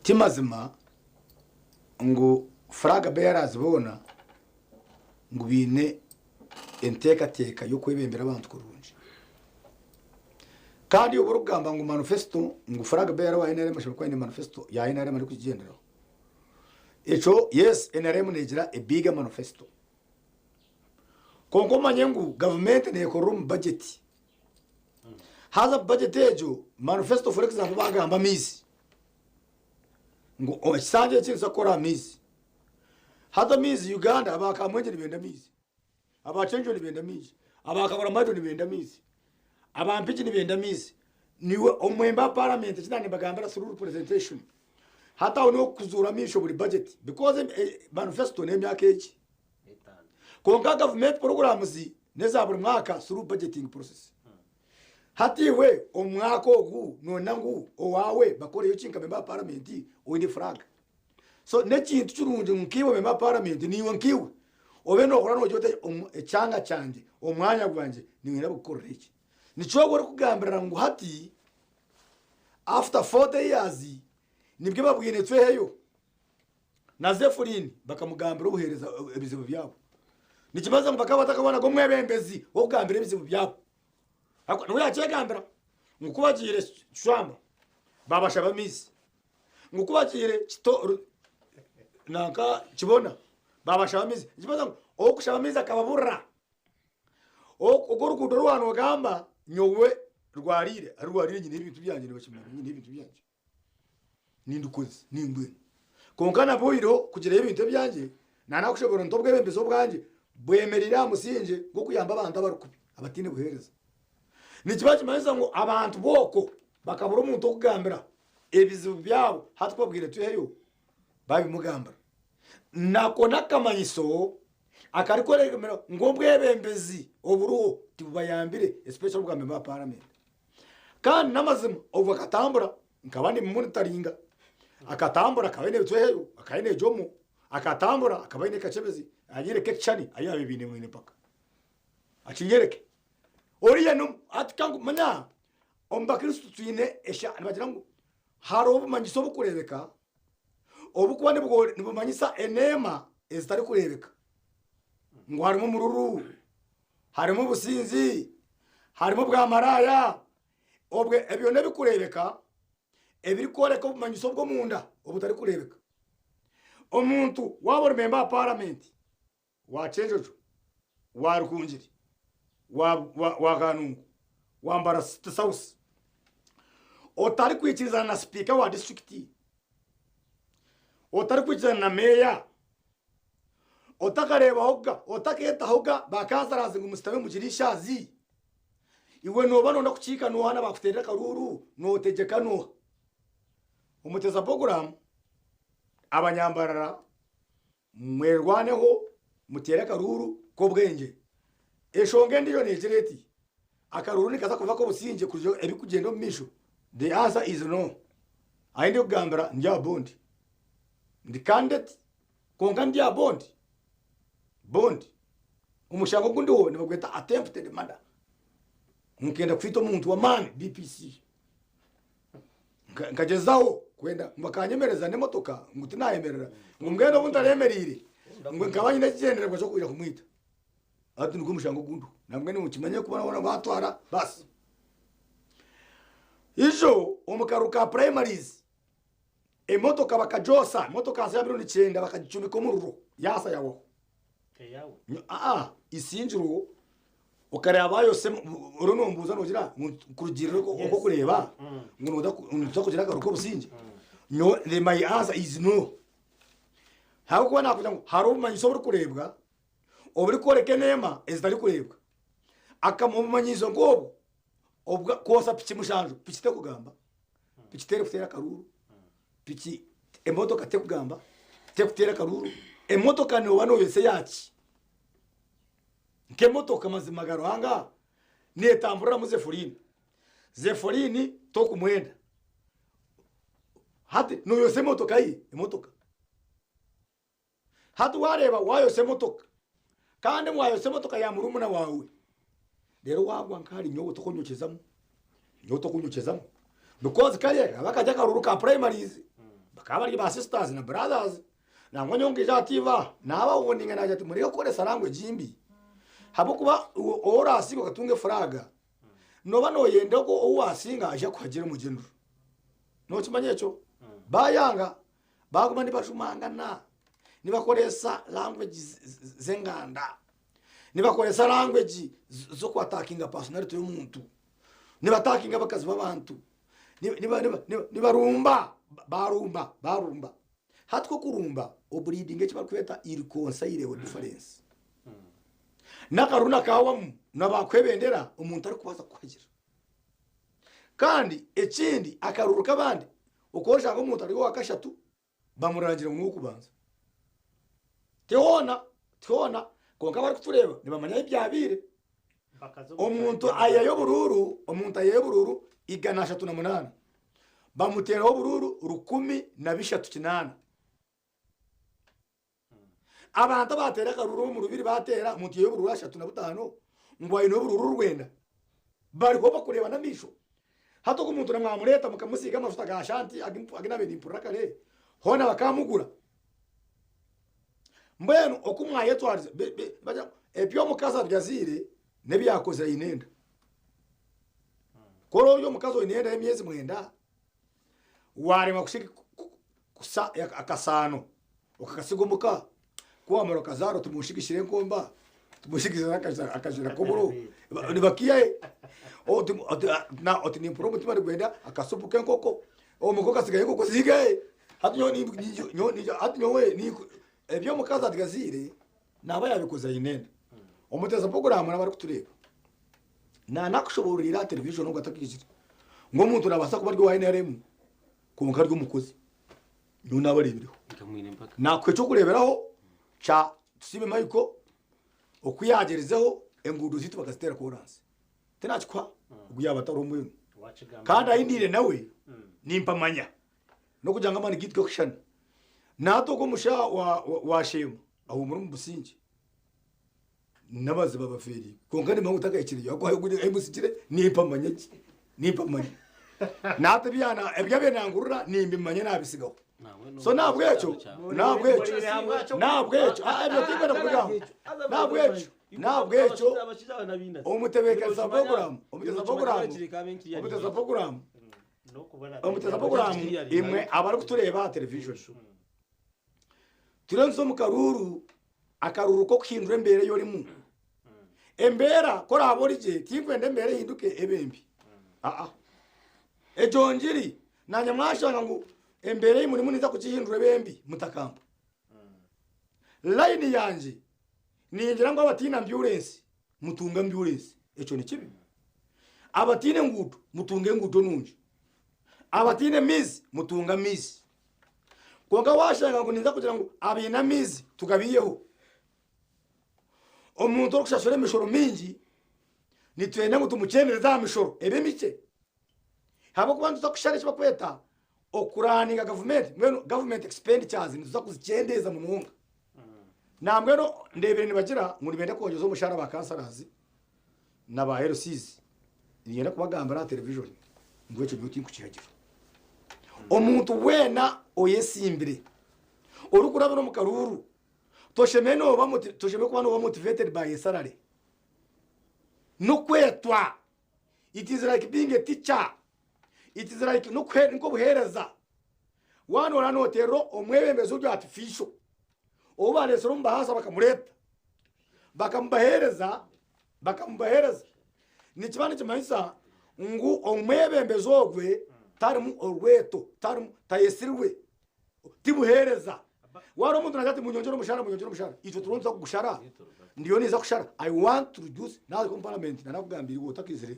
ti mazima ngu flag bearers boona ngu baine enteekateeka y'okwebembera abantu kurungi. Kandi obu orikugamba ngu manifesto ngu flag bearer wa NRM ashemereire kuba aine manifesto ya NRM arikugigyenderaho, ekyo yes NRM neegira a bigger manifesto. Kwonka omanye ngu gavumenti neekorera omu budget. Haza budget egyo manifesto for example baagamba amaizi, ngu ekisanja eki nituza kukora aha maizi. Hati amaizi Uganda aba Kamwengye nibenda amaizi, aba Kyenjo nibenda amaizi, aba Kabulamaido nibenda amaizi, aba Mpigi nibenda amaizi. Niiwe omumemba wa paramenti eki naanimbagambira through representation hati aho niho kuzuura amaisho buri budget because manifesto n'emyaka egi. Kwonka gavumenti programs n'eza buri mwaka through budgeting process. Hati iwe omu mwaka ogu noyenda ngu owaawe bakoreyo ki nka memba wa paramenti oine flag? So n'ekintu kirungi ngu nkaiwe memba wa paramenti naiwe nkaiwe obe nohurira nogira oti ekyanga kyangye, omwanya gwangye niinyenda bagukorere eki. Nikyo ogwo orikugambirira ngu hati after 40 years nibwo babwine tweheyo. Na Zefurini bakamugambira obuheereza ebizibu byabo. Nikibaasa ngu bakaba batakabonaga omwebembezi w'okugambira ebizibu byabo. Ahabw'okuba niwe yaakyegambira ngu ku bagiire Kishwamba baabashaba amaizi, ngu ku bagiire nanka Kibona baabashaba amaizi. Nikibaasa ngu ow'okushaba amaizi akababurira. Orwo oruguuto oru waaba noogamba nyowe rwariire, rwariire nyine ebintu byangye nibakimanya nyine ebintu byangye. Nindukozesa nimbwenu. Kwonka nabwo oihireho kugira ebintu ebyangye, nanakushoboorora nti obwebembezi obwangye bwemereire aha musingye gw'okuyamba abantu abarikubi, abataine buheereza. Nikiba nikimanyisa ngu abantu b'okwo bakabura omuntu w'okugambira ebizibu byabo, hati ku babwire tuheyo, babimugambira. Nako n'akamanyiso akarikworeka ngu obwebembezi oburiho tibubayambire especially obwa memba wa paramenti. Kandi n'amazima obwo akatambura nkaba nimumonitaringa akatambura akaba aine ebitweheyo akaba aine ejomo akatambura akaba aine kakyebezi anyereke ekishushani ahu yaabaire abiine mwine mpaka akinyereke oriya nomu hati kangu manya omu bakristo twine esha nibagira ngu hariho obumanyiso obukureebeka obukuba nibumanyisa eneema ezitarikureebeka ngu harimu omururu harimu obusinzi, harimu obwamaraaya, obwe ebyo n'ebirikureebeka ebirikworeka obumanyiso bw'omunda obutarikureebeka. Omuntu waaba ori memba wa paramenti wa Kyenjojo, wa Rukungiri, wa wa wa Kanungu, wa Mbarara City South, otarikwikirizana na sipiika wa disiturikiti, otarikwikirizana na meeya, Otakareebahoga, otakeetahoga ba councillors ngu musitame mugire eishaazi. Iwe nooba nooyenda kukiika nooha na baakuteerera akaruuru nootegyeka nooha? Omuteza puroguraamu, Abanyambarara mwerwaneho muteere akaruuru k'obwengye. Enshonga endiijo neegira eti, akaruuru nikaza kuba ak'obusingye kuruga ebirikugyenda omu maisho? The answer is no. Ahi ndikugambira ndi aha bondi. Ndi candidate Kwonka ndi aha bond, bond, omushango ogu ndiho nibagweta attempted murder. Nkenda kwita omuntu w'amaani DPC. Nkagyezaho. Kwenda ngu bakanyemereza n'emotoka ngu tinayemerera ngu mbwenu obu ntaremereire ngu nkaba nyine ekigyendererwa ky'okwija kumwita. Hati nigwo mushango ogundiho. Nambwenu mukimanye ku boona batwara basi. Ijo omu karuru ka primaries emotoka bakagyosa, emotoka nsi ya mirundi kyenda bakagicumika omuriro yaasa yahwaho. Eyawe. Aa isingiro okareba bayose oriyo nombuuza nogira ngu kurugiirira oku orikureeba ngu noza kugira akaru k'obusingye nyowe my answer is no. Ahabw'okuba nakugira ngu hariho obumanyiso oburikureebwa oburikworeka eneema ezitarikureebwa. Obumanyiso nk'obwo obwa kwosa piki mushanju, piki tekugamba, piki terikuteera akaruuru, piki emotoka tekugamba, tekuteera akaruuru, emotoka nooba nooyotsya eyaki? Nk'emotoka mazima ga Ruhanga neetamburiramu Zefurini. Zefurini tokumwenda. Hati nooyotsya emotoka ye, emotoka. Hati waareeba waayotsya emotoka kandi waayotsya emotoka ya murumuna waawe, reero waagwa nk'ahari nyowe tokunyokyezamu, nyowe tokunyokyezamu because kare kakaba kari akaruuru ka primaries, bakaba bari ba sisters na brothers, nangwa nyowe nkaija aha TV aha naabawoninga naagira nti mureke kukoresa language mbi ahabw'okuba iwe ou oraasinga okatunga efuraaga, nooba nooyenda ogu ou waasinga aije akuhagire omu general. Nookimanya ekyo? Baayanga Baaguma nibajumangana, nibakoresa language z'enganda, nibakoresa language z'okuatakinga personality y'omuntu, nibatakinga abakazi b'abantu, nibarumba, barumba, barumba. Hati ku okurumba oburiidinga eki barikweta irreconcilable difference. N'akaruru nakaawamu nabakuha ebendera omuntu arikubaasa kukuhagira. Kandi ekindi akaruru k'abandi Oku oshanga omuntu ari owa kashatu bamurangira ngu n'ow'okubanza. Tihoona, tihoona, kwonka abarikutureeba nibamanya ahu byabaire. Omuntu aihayo oburuuru, omuntu aihayo oburuuru 138, bamuteeraho oburuuru 1038. Abantu abateera akaruuru omu rubiri bateera omuntu yaiha oburuuru 35 ngu aine oburuuru rwenda bariho bakureeba n'amaisho. Hati ogu muntu na mwamureeta mukamusiiga amajuta ga shanti agu nabaire nimpurira kare hoona bakamugura. Mbwenu oku mwayetwarize ebi omukazi abyaziire n'ebi yakozire aine enda. Ku ori omukazi oine enda y'emyezi mwenda waremwa kusa akasaano okakasiga omuka, ku wamara okazaara oti munshigishire enkomba, timunshigishire akajira k'oburo, nibakiiha he? Oti nimpurira omutima nigwenda akasupu k'enkoko, omuka okasigayo enkoko zingahe? Hati nyowe ebi omukazi atagaziire naaba yabikoze aine enda. Omuteesa puroguraamu n'abarikutureeba nanakushoboororera aha television ogwo atakiizire ngu omuntu naabaasa kuba ari owa NRM kwonka ari omukozi. Nyowe naabareebireho. Naakuha eky'okureeberaho kya Tusiime Michael oku yaagyerizeho enguudo zaitu bakaziteera koransi. Tinaakikuha ogu yaaba atariho mbwenu. Kandi ahi ndiire nawe nimpamanya n'okugira ngu amaani gaitu gakushushana. Naata ogwo omushaija wa Sheema ahuumure omu busingye. N'abazibu abafeereirwe. Kwonka nimanya ngu takahikireyo ahakuba ahu mutsigire nimpamanya gye. Nimpamanya. Naata ebi abaire nangurira nimbimanya naabisigaho. So n'ahabw'ekyo, n'ahabw'ekyo, n'ahabw'ekyo, aa ebyo tinkwenda kubigamba. N'ahabw'ekyo, n'ahabw'ekyo omutebeekanisa puroguraamu, omuteesa puroguraamu, omuteesa puroguraamu, omuteesa puroguraamu, imwe abarikutureeba aha television, turiyo nituza omu karuuru Akaruuru k'okuhindura embeera ei orimu. Embeera ku oraabe ori gye, tinkwenda embeera ehinduke ebe mbi. Aa. Egyo ngiri, naanye mwashanga ngu embeera ei murimu ninza kugihindura ebe mbi, mutakampa. Layini yangye, ningira ngu abataine ambyurensi, mutunge ambyurensi. Ekyo ni kibi? Abataine nguuto, mutunge enguuto nungi. Abataine maizi, mutunge amaizi. Kwonka waashanga ngu ninza kugira ngu abaine amaizi tugabaiheho, omuntu orikushashura emishoro mingi nitwenda ngu tumukyendereze aha mishoro ebe mikye ahabw'okuba nituza kushara eki barikweta okuraninga gavumenti mbwenu government expenditures nituza kuzikyendeeza munonga. Nambwenu ndeebire nibagira ngu nibenda kwongyeza omushaara ba councillors na ba LCs, niinyenda kubagambira aha television ngu ekyo nyowe tinkukihagira. Omuntu weena oyesimbire orikurabira omu karuuru toshemere nooba toshemere kuba nooba motivated by a salary. N'okwetwa. It is like being a teacher. It is like nk'obuheereza. Waaba nooraba nooteerera omwebembezi ori artificial ou baareetsire omu bahaasa bakamureeta bakamubaheereza bakamubaheereza nikiba nikimanyisa ngu omwebembezi ogwe tarimu orweto tarimu tayetsirwe tibuheereza. Wareeba omuntu naagira ati munyongyere omushaara munyongyere omushaara itwe turiho nituza kugushara ndiyo ninza kushara I want to reduce naaza omu parliament nanakugambiire iwe otakizire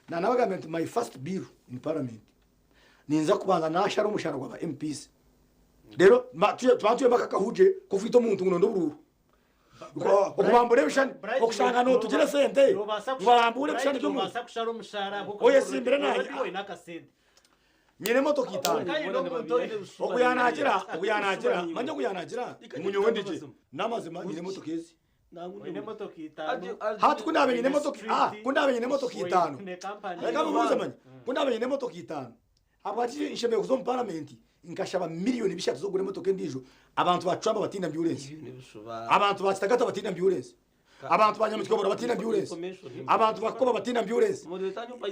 nanabagambira nti my first bill in parliament ninza kubanza nashara omushaara gwa ba MPs reero tuba nitwemba akakahugye k'okwita omuntu ngu nonda oburuuru okubambura ebishushani okushanga notugira esente ngu barambure ebishushani by'omuntu oyesimbire naanye nyine emotoka itaano ogu yanagira ogu yanagira manya ogu yanagira ngu nyowe ndigye n'amazima nyine emotoka ezi hati ku ndaabe nyine emotoka ah, ku ndaabe nyine emotoka itaano reka mubuuze manya ku ndaabe nyine emotoka itaano habwaki nshemereire kuza omu paramenti nkashaba miriyoni bishatu z'okugura emotoka endiijo abantu ba Cwamba bataine ambyurensi abantu ba Kitagata bataine ambyurensi Abantu ba Nyamutyobora bataine ambyurensi. Abantu ba Kakoba bataine ambyurensi.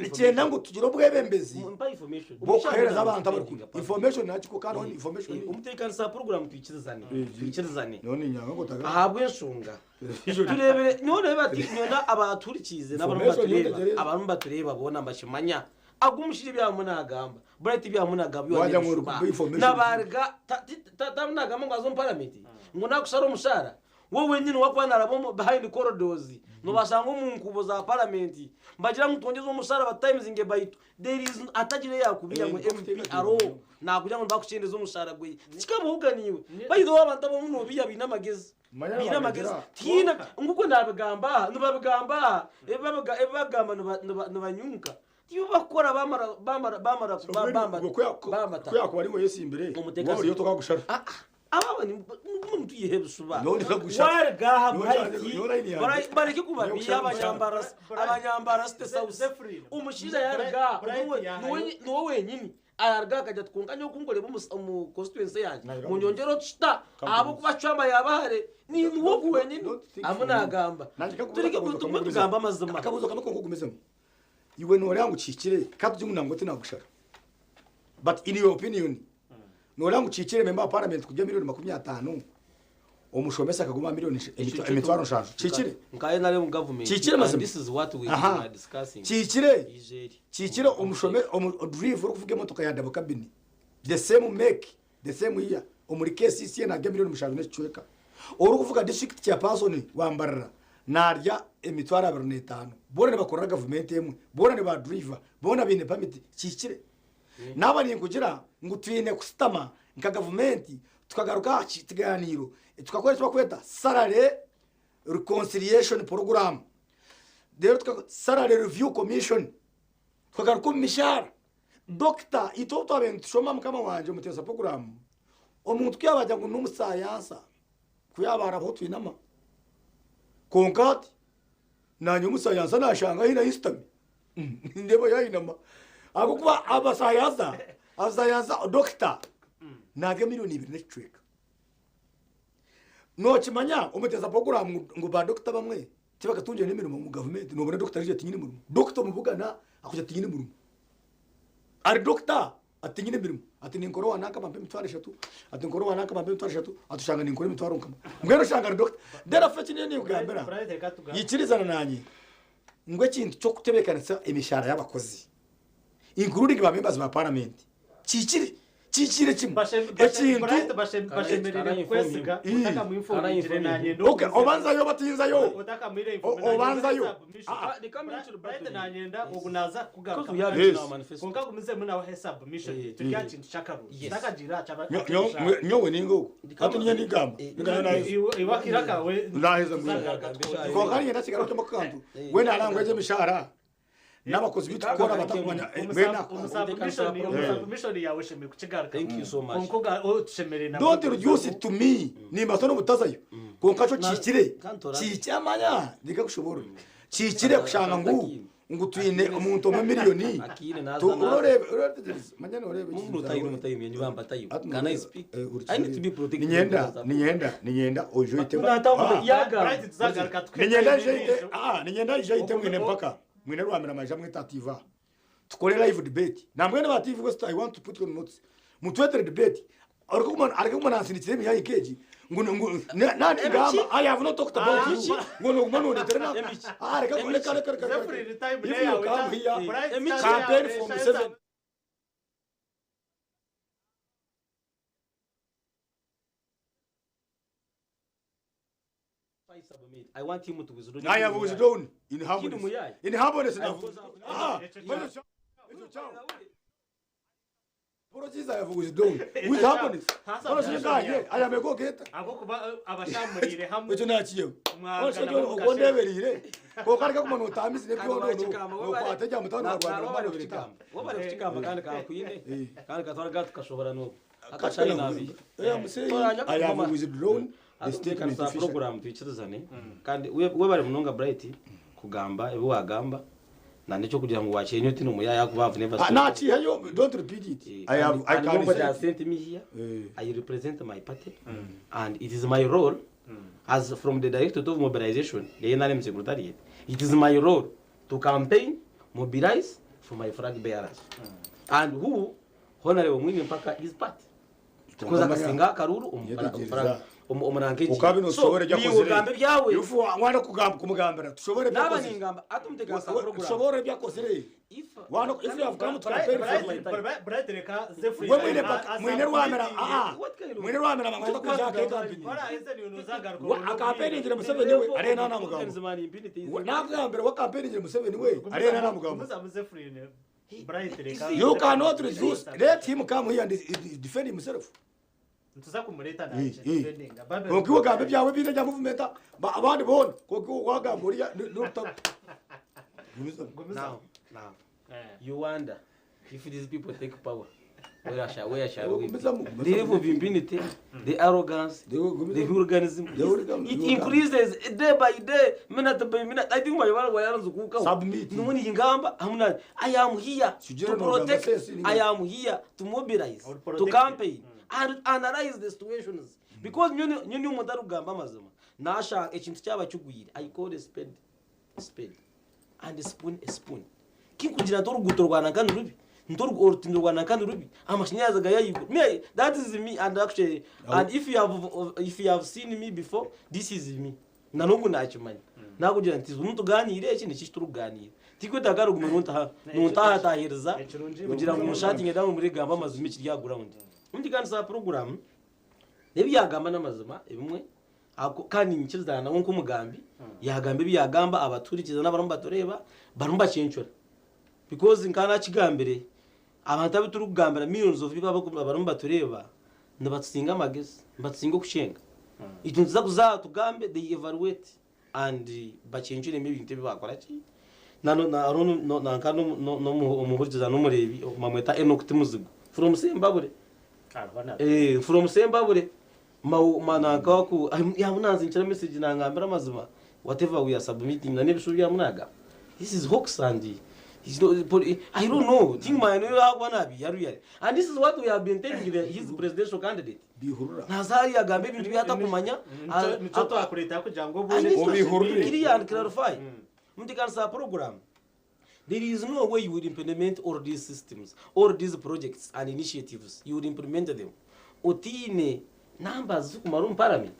Nikyenda ngu tugire obwebembezi bw'okuheereza abantu abarikuri. Information nakiko kandi hon information. Omuteekanisa puroguramu twikirizane twikirizane Nyowe niinyanga ngu otaga. Ahabw'enshonga tureebire nyowe oreebe ati nyowe abatuhurikiize n'abarimu Information batureeba nyowe abarimu nibatureeba boona nibakimanya agu omushaija ebi arimu naagamba Bright ebi arimu naagamba byona Wagira ngu n'ebishuba orikuba information. Nabaariga tarimu naagamba ngu aze omu paramenti ngu naakushara omushaara We wenyini wakuba naraba omu behind corridors nobashanga omu nkuubo za parliament nibagira ngu twongyeze omushara batutiminge baitu there is hatagira eyakubiya ngu MP aroho nakugira ngu nibakukyendeza omushara gweye tikikabuhuga niiwe by the way abantu abamwe nobiya baine amagezi Manya baine amagezi nibagira. tihaine ngu kwe nabigamba aha nibabigamba aha ebi bakugamba nibanyunka tibo bakukora bamara bamara bamara bambata Ku yakuba ari iwe oyesimbire Omuteekazi. waaba oriyo tokagushara. Ah, ah, aba mugume mutwiheho ebishuba Nyowe ndikugushara. waruga aha Nyowe Bright, nyowe line yange. bareke kubabiiha Nyowe kushara abanyambara abanyambara state house Zephyrin. omushaija yaruga aha, Bright niwe- yahayo. niwe wenyini araruga akagira ati kwonka nyowe kunkoreba omu constituency yangye Nagira munyongyere otushita ahabw'okuba Chwamba yaaba hare ni niwe ogu wenyini Don't think amu for me. nagamba Nangye kakubuuza tureke akabuuzo tugume kamwe tugambe amazima Akabuuzo kamwe konka ogumizemu. Iwe noreeba ngu kihikire ka tugire ngu nangwa tinakushara but in your opinion noreeba ngu kihikire member wa parliament kurya million 50 omushomesa akaguma aha million emitwaro nshanju kihikire? Nka NRM government Kihikire and mazima? this is what we Aha. are discussing. Kihikire? Ije eri. Kihikire omushome omu driver orikuvuga emotoka ya double cabin the same make the same year omuri KCCA narya million 7 n'ekicweka orikuvuga district chairperson wa Mbarara Naarya emitwaro 25. Boona nibakorera gavumenti emwe, boona ni ba driver, boona baine pamiti. Kihikire? Naaba ninkugira ngu twine kushutama nka gavumenti tukagaruka aha kigaaniiro tukakora eki barikweta salary reconciliation program reero tuka salary review commission tukagaruka omu mishaara. Dokita itwe obu twabaire nitushoma mukama wangye omuteesa puroguraamu, omuntu ku yaabagira ngu n'omusayansa, Ku yaaba harabaho twinama. Kwonka hati naanye omusayansa nashanga ahi nayisitami nindeeba yayinama ahabw'okuba abasayansa abasayansa dokita narya miriyoni ibiri n'ekicweka. Nokimanya omuteesa puroguramu ngu ba dokita abamwe tibakatungire n'emirimo omu gavumenti nobona dokita ariija tinyine murimo. Dokita omubugana akugira ati tinyine murimo. Ari dokita Ati tinyine mirimo, ati ninkora owa nanka bampa emitwaro eshatu, ati nkora owa nanka bampa emitwaro eshatu, ati oshanga ninkora emitwaro nkama. Mbwenu oshanga ari dokita. Therefore eki ndiyo ninkugambira, yikirizana nanye ngu ekintu ky'okutebeekanisa emishaara y'abakozi including ba members ba parliament kihikire, kihikiire kimwe. Ekintu Bashemereire kukwesiga Okay, oba nzayo oba tinzayo, oba nzayo. Bright nanyenda ogu naza kugaruka Because we have Yes. it in our manifesto. Kwonka agumizemu nawe ahe submission turi aha kintu ky'akaruru kitakagiire aha kyaba Nyowe ninga ogu hati niinye ndigamba ninga naheza Iwe akaire akawe naheza mbwenu kwonka niinyenda kigarukemu akantu mbwenu hariho ngu egi emishahara n'abakozi bitu kukora batakumanya mbwenu Omu submission yawe oshemereire kukigarukamu Thank you so much. Kwonka otushemereire nabwo Don't reduce it to me nimbaasa n'obutazayo kwonka kyo kihikire Kandi kihikire amanya ndeka kushoboorora kihikire kushanga ngu Ngu twine omuntu omwe miliyoni. Akiine naza Tu- naza. urorebe urategereza manya norebe Mungu utayimu mutayimu yanyu bamba tayimu. Can I speak? I need to be protected. Ninyenda ninyenda ninyenda ojoite. Unatamu yaga. Bright tuzagaruka Ninyenda joite ah ninyenda joite mwine mpaka mwine rwamira maja mwita tiva. Tukore live debate. Na mwene ba TV West I want to put on notes. Mutwetere debate. Ariko kumana nsinikire emiyayi keji. Ngu ngu nani ngamba I have not talked about you. Ngo no kumana oniterena. Ah reka reka reka reka. Zephyr time If you come here Bright campaign from 7 I submit. I want him to withdraw. I have withdrawn in Kini humbleness. muyayi. In humbleness. I I have Ah, Apologies, I have withdrawn. With humbleness. Apologies, I am a go-getter. Abokuba abashamurire hamwe Ekyo nakiyeho. Mwagana mu Okondeberire. Kokareka kumana otambise nebyono. Okwate jya mutano wa Rwanda Wabari mwana kuchikamba. birita. Wabari kuchikamba kandi kakwine. Kandi katwara gatu kashobora no. Akashari Akashari nabi. Eh, I'm saying I have withdrawn the statement sa officially. program twikirizane kandi we bari munonga Bright kugamba ebi wagamba na nicyo kugira ngo wakenye uti numuyaya kuba have never Ah, nakiyeyo don't repeat it. I have I and can nobody has say. sent me here. Eh. I represent my party, and it is my role as from the Directorate of Mobilization, the NRM Secretariat. It is my role to campaign, mobilize for my flag bearers, and who Honorable Mwine Mpaka is part. Because akasinga akaruru Yetegereza. omurankeji. Ukabi noshobora So, ibyakozere. ugambe byawe. Yufu wana kugamba kumugambira tushobora Naba ibyakozere. ningamba atumutega sa program. Tushobora ibyakozere. If Wana if you have come to campaign for my Bright Bright reka Zephyr We mwine paka mwine rwamira ah What kind of- mwine rwamira mangota kuja ke campaign. Ora ese ni unuzagaruka Wa campaign ngira Museveni we arena na mugambo. Nakugambira wa campaign ngira Museveni we arena na mugambo. Muza Zephyr Bright reka You cannot refuse. Let him come here and defend himself. Ntuza kumureta Eh, naje eh. defending Konki wagamba byawe bine bya movement abandi bona konki wagamba uriya n'uruta. Now, now, you wonder if these people take power, where shall we be? The level of impunity, the arrogance, the hooliganism, it increases day by day, minute by minute. I think my one wayanzukuka. Submit. Numuni ingamba, hamuna. I am here to Sijira no gamba protect. sesi ni- I am here to mobilize, Or to protect. campaign, and analyze the situations. Because nyoni nyoni umuntu arugamba amazima. Nasha ekintu cyaba cyugwire. I call a spade a spade and a spoon a spoon. Kikugira nto uruguto rwana kandi rubi. Nto urutindo rwana kandi rubi. Amashanyarazi agayayigo. Me that is me and actually and if you have seen me before this is me. Na nubwo nakimanya. Nakugira nti umuntu tuganire iki ni turuganire. Tikwetaga ruguma nuntaha nuntahatahiriza kugira ngo umushatinge damu muri gamba amazima iki rya ground. Undi kandi sa program nebyagamba n'amazima ebimwe ako kandi nyikirizana nawe nk'umugambi yagamba ebyagamba abaturikiza n'abarumu batureba barumu bakincura because nkana kigambire abantu abu turi kugambira millions of people abarumu batureba nibatusinga amagezi nibatusinga okushenga ekyo nituza kuza tugambe they evaluate and bakincuremu ebintu ebi bakora ki nanka n'omuhurikiza n'omureebi bamweta Enoch Timuzigu from Sembabure eh from Sembabure manaka ku yamunanze nchira message nangambira amazima whatever we are submitting na nebishu byamunaga this is hoax and he's not I don't know think my no yakwana bi yaru yari and this is what we have been telling the, his presidential candidate Bihurura. nazari yagambe ibintu byatakumanya Nico twakureta kugira ngo I need to Obihurure. clear and clarify. Mutikanisa program. There is no way you will implement all these systems, all these projects and initiatives. You will implement them. Otine numbers zikumara um parliament.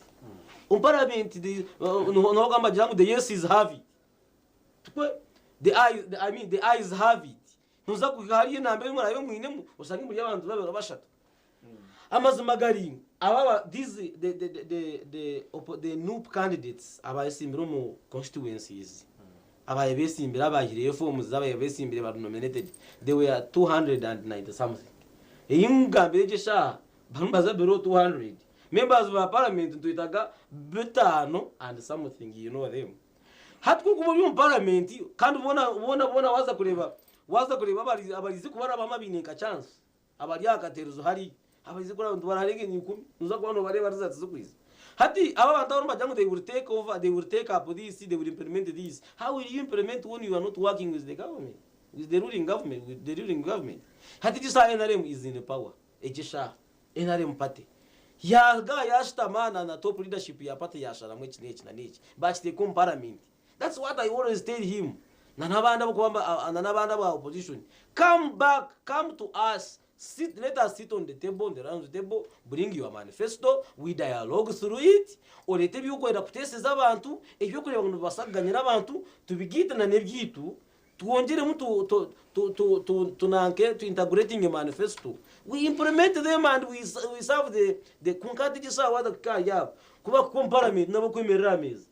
Um parliament the nogamba gira ngo the yes is have it. Tukwe the eyes the, I mean the eyes have it. Ntuza kuhariye nambe murayo mwinemu usange muri abantu babera bashatu. Amazima gari ababa these the NUP candidates abayesimbira mu constituencies abaye besimbira abahireyo forms abaye besimbire ba nominated they were 290 something iyi ngambire je sha barumbaza below 200 members ba parliament tuitaga bitano and something you know them hatwe kuba mu parliament kandi ubona ubona ubona waza kureba abarizi kubara bamabineka chance abari akateruzo hari abarizi kuri abantu bararenga ikumi uza kubona bareba results zo kwiza Hati aba abantu abarimu nibagira ngu they will take over, they will take up this, they will implement this. How will you implement when you are not working with the government? With the ruling government, with the ruling government. Hati egi shaaha NRM is in power. Egi eshaaha NRM party yaaga yaashutama na na top leadership ya party yaasharamu eki n'eki na n'eki baakiteeka omu parliament. That's what I always tell him na n'abandi abarikuba na n'abandi aba opposition come back, come to us Sit, let us sit on the table, on the round table, bring your manifesto, we dialogue through it, oreete ebi orikwenda kuteeseza abantu, ebi orikureeba ngu nibibaasa kuganyira abantu, tubigaite na n'ebyaitu, twongyeremu tu, tu, tu, tu, tu, tunanke, tu integrating manifesto, we implement them and we, we serve the, the kwonka hati egi eshaaha waaza kuhika ahari abo, ku bakukuha omu parliament n'abokwemerera aha meeza.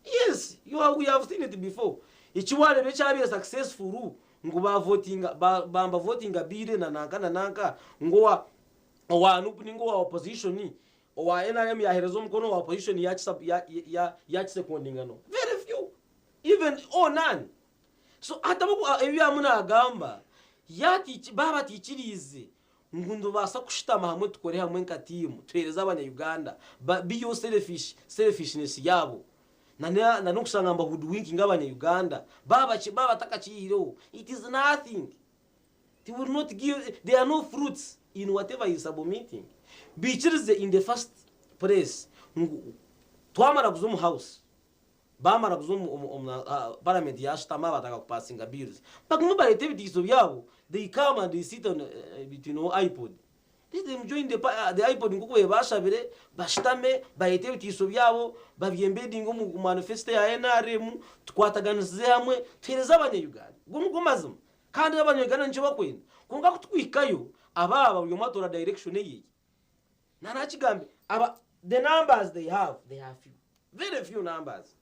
Yes, you are, we have seen it before. Eki wareeba ekyabaire successful ngu ba votinga ba bamba votinga bill na nanka na nanka ngu owa owa nup ninga owa opposition owa NRM yahereza omukono owa opposition yakisa ya ya yakisekondinga no. Very few. Even or none. So hati abu ebi yaamu nagamba yati baaba bataikiriize Ngu nitubaasa kushutama hamwe tukore hamwe nka tiimu tuheereze abanya Uganda biiheho selfish selfishness yaabo na na n'okushanga ngu bahoodwinkinga abanya Uganda baaba baaba batakakiihireho it is nothing it will not give there are no fruits in whatever he is submitting biikirize in the first place ngu twamara kuza omu house Baamara kuza omu parliament yaashutama baatandika kupassinga bills. Bagume bareete ebitiiso byabo, they come and they sit on between our IPOD. Let them join the, the IPOD nk'oku babaire baashabire, bashutame, bareete ebitiiso byabo, babyembedinge omu manifesto ya NRM, tukwataganisize hamwe, tuheereze abanya-Uganda. Ago nigo mazima. Kandi abanya-Uganda nikyo barikwenda. Kwonka kutukuhikayo, abaaba buri omwe atoora direction eye. Nanakigambe, aba, the numbers they have, they are few. Very few numbers.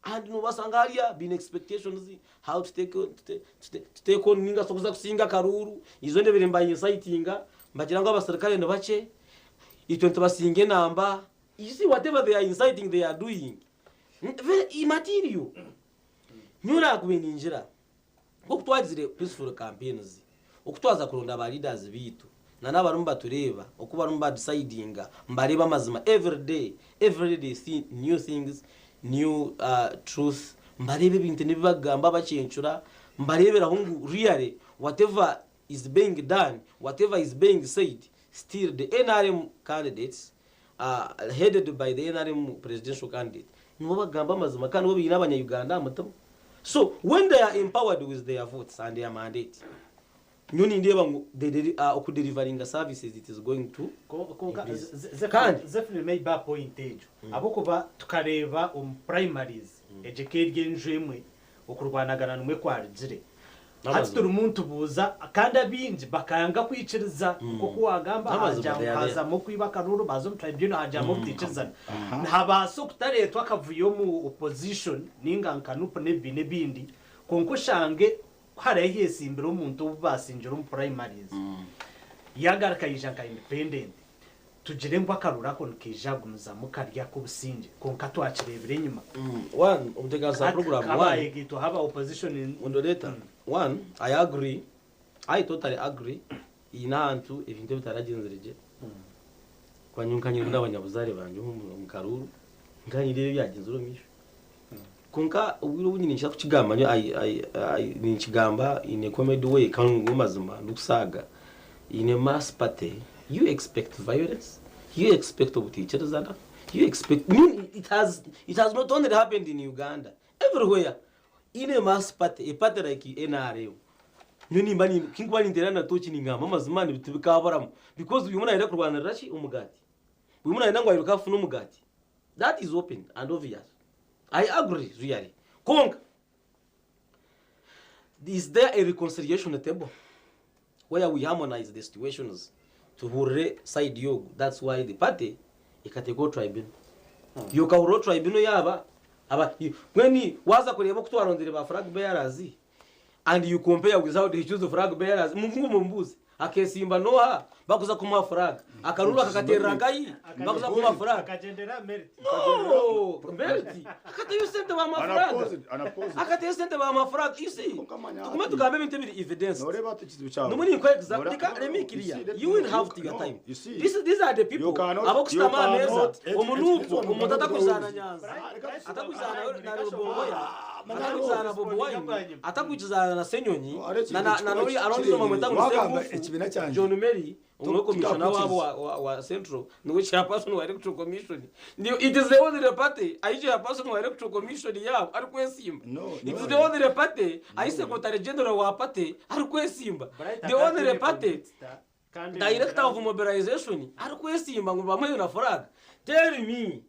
And nobasanga hariya baine expectations how to take, to take, to take on ninga shi okuza kusinga akaruuru. Izo ndebire niba incitinga nibagira ngu abasirikare ni bakye, itwe nitubasinga enamba. You see whatever they are inciting they are doing very immaterial. Nyowe nakubaire ningira Nk'oku twagizire peaceful campaigns, oku twaza kuronda ba leaders baitu na n'abarimu batureeba oku barimu ba decidinga nibareeba amazima everyday, everyday they see new things, new truth, nibareeba ebintu n'ebi bakugamba bakyencura, nibareeberaho ngu really whatever is being done, whatever is being said, still the nrm candidates are headed by the nrm presidential candidate nibo bakugamba amazima kandi nibo baine abanya Uganda aha mutima. So when they are empowered with their votes and their mandate, nyowe nindeeba ngu the okudelivaringa services it is going to Kwonka increase. Kandi Zephyrine maybe aha point egyo ahabw'okuba tukareeba omu primaries egyo eka eri enju emwe okurwanagana nimwo kwarugire. Hati N'amazima. turimu nitubuuza kandi abaingi bakanga kwikiriza nk'oku waagamba N'amazima, they are there. hazamu okwiba akaruuru baaza omu tribunal hagyamu obutaikirizana. Nihabaasa okutareetwa akavuyo omu opposition ninga nka NUP n'ebibiina ebindi kwonka oshange ku hariho eheesimbire omuntu ou baasingire omu primaries yaagaruka yaija nka independent tugire ngu akaruuru ako nikaija kugumizamu kari ak'obusingye kwonka twakireebire enyima. One, omuteekakanisa Hati program one. kabaayegitwaho aba opposition. Moderator, one, I agree, I totally agree, haine ahantu ebintu ebitaragyenzire gye, kuba nyowe nka nyine abanyabuzaare bangye omu karuuru, nka nindeeba ebyagyenzire omu maisho. Kwonka obwire obundi ninkira kukigamba nyowe I, I, I, ninkigamba in a comedy way kandi ngu amazima ndikusaaga, in a mass party you expect violence, you expect obutaikirizana, you expect, it has, it has not only happened in Uganda, everywhere. In a mass party, a party like NRM, nyowe nimba ni, kinkuba ninteera na tooki ningamba amazima tibikaburamu because buri omwe nayenda kurwanirira ki? Omugaati. Buri omwe nayenda ngu airuke afune omugaati. That is open and obvious. I agree really. Kwonka, is there a reconciliation table where we harmonize the situations tuhurire side y'ogu that's why the party ekateekaho tribunal. Yokahuriraho tribunal yaaba aba mbwenu waaza kureeba oku twarondire ba flag bearers and you compare with how they choose flag bearers mumbuuze. Akesimba noha bakuza kumuha flag? Akaruru akakaterera nkayi bakuza kumuha flag? Akagendera merit. No, merit. Akateyo sente ba mafaranga. Akateyo sente ba mafaranga. You see, tugume tugambe ebintu ebiri evidence. Noreba ati ekizibu kyawe. Numuri nkwe exact. Nora- Reka no, let me you clear. see, let You me- will have you- to your no, time. you see, These are the you people cannot- abokusitama you ameza cannot- omunupu it's- it's- omuntu atakuzana it's- Nyanza, Right. atakuzana na Rubongoya, Manyaro. atakuzana Bobi Wine, atakwikizana na Senyonyi, No, areki na na ekikuba na nori kiri arondi mweta ngo Wagamba Sengufu, ekibiina kyangye. John Mary umwe commissioner wabo wa Central, niwe chairperson wa Electoral Commission. Ni it is the only party ayi chairperson wa Electoral Commission yabo ari kwesimba. No, It is no. the only party ayi secretary general wa party ari kwesimba. The only party director of mobilization ari kwesimba ngo bamuhe na flag. Tell me,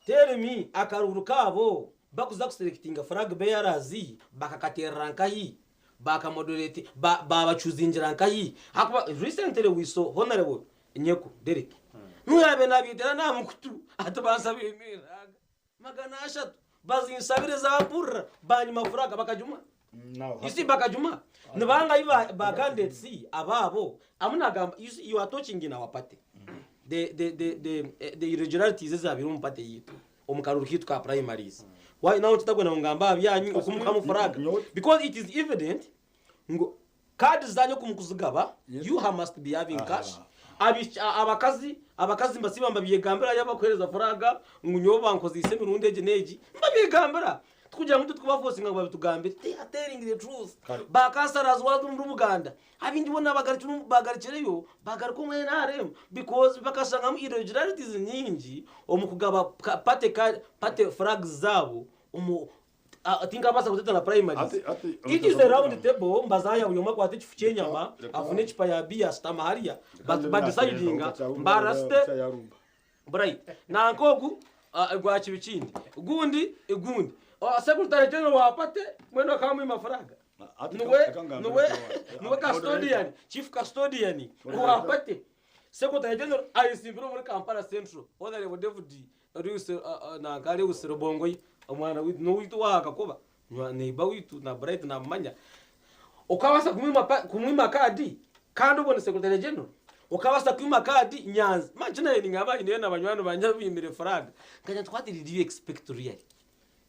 tell me, akaruru kabo bakuza kuselectinga flag bearers bakakaterera nkahi, bakamoderate, babachuzingira nkahi? Hakuba recently we saw Honorable Nyeko Derek nuyabe nabitera namukutu atubansabira emiraga 300 bazinsabire zampurira banyuma flag bakajuma. Now, You see, bakajuma nibanga iba ba candidates ababo amunagamba. You see, you are touching in our party the irregularities ezabiri omu party yitu, omu karuru kitu ka primaries. Why now tutagwena ngamba byanyu okumukamu flag? No. Because it is evident ngo cards zanyu kumukuzigaba, you have must be having cash. Abakazi mbasiba mbabyegambira yabakuhereza faraga ngo nyobo bankozise emirundi egi n'egi, mbabyegambira tukugira ngu tukubafosinga ngo babitugambire. They are telling the truth. Kare. Bakasarazi waza muri Buganda, abindi bona bagarikireyo bagaruka omu NRM because bakashangamu irregularities nyingi omu kugaba party flags zaabo omu tinkabasa kuteta na primaries. It is a round table, mbazaya buri omwe akwata ekifu ky'enyama, afune ekipa ya biya, asitama hariya, badecidinga mbarasite Bright nankogu gwa kibikindi gundi igundi. Secretary general wa party mwene akamwe mafaranga, niwe custodian, chief custodian wa party. Secretary general ayisimbira muri Kampala Central, Honorable David Lewis nanka Lewis Rubongoyi, omwana witu n'owitu wahakakuba neiba witu na Bright namumanya. Ukabasa kumwima kadi kandi ubone secretary general, ukabasa kwima kadi Nyanza manchi naye ningaba ine na banywani banja bimire flag kanya. What did you expect really?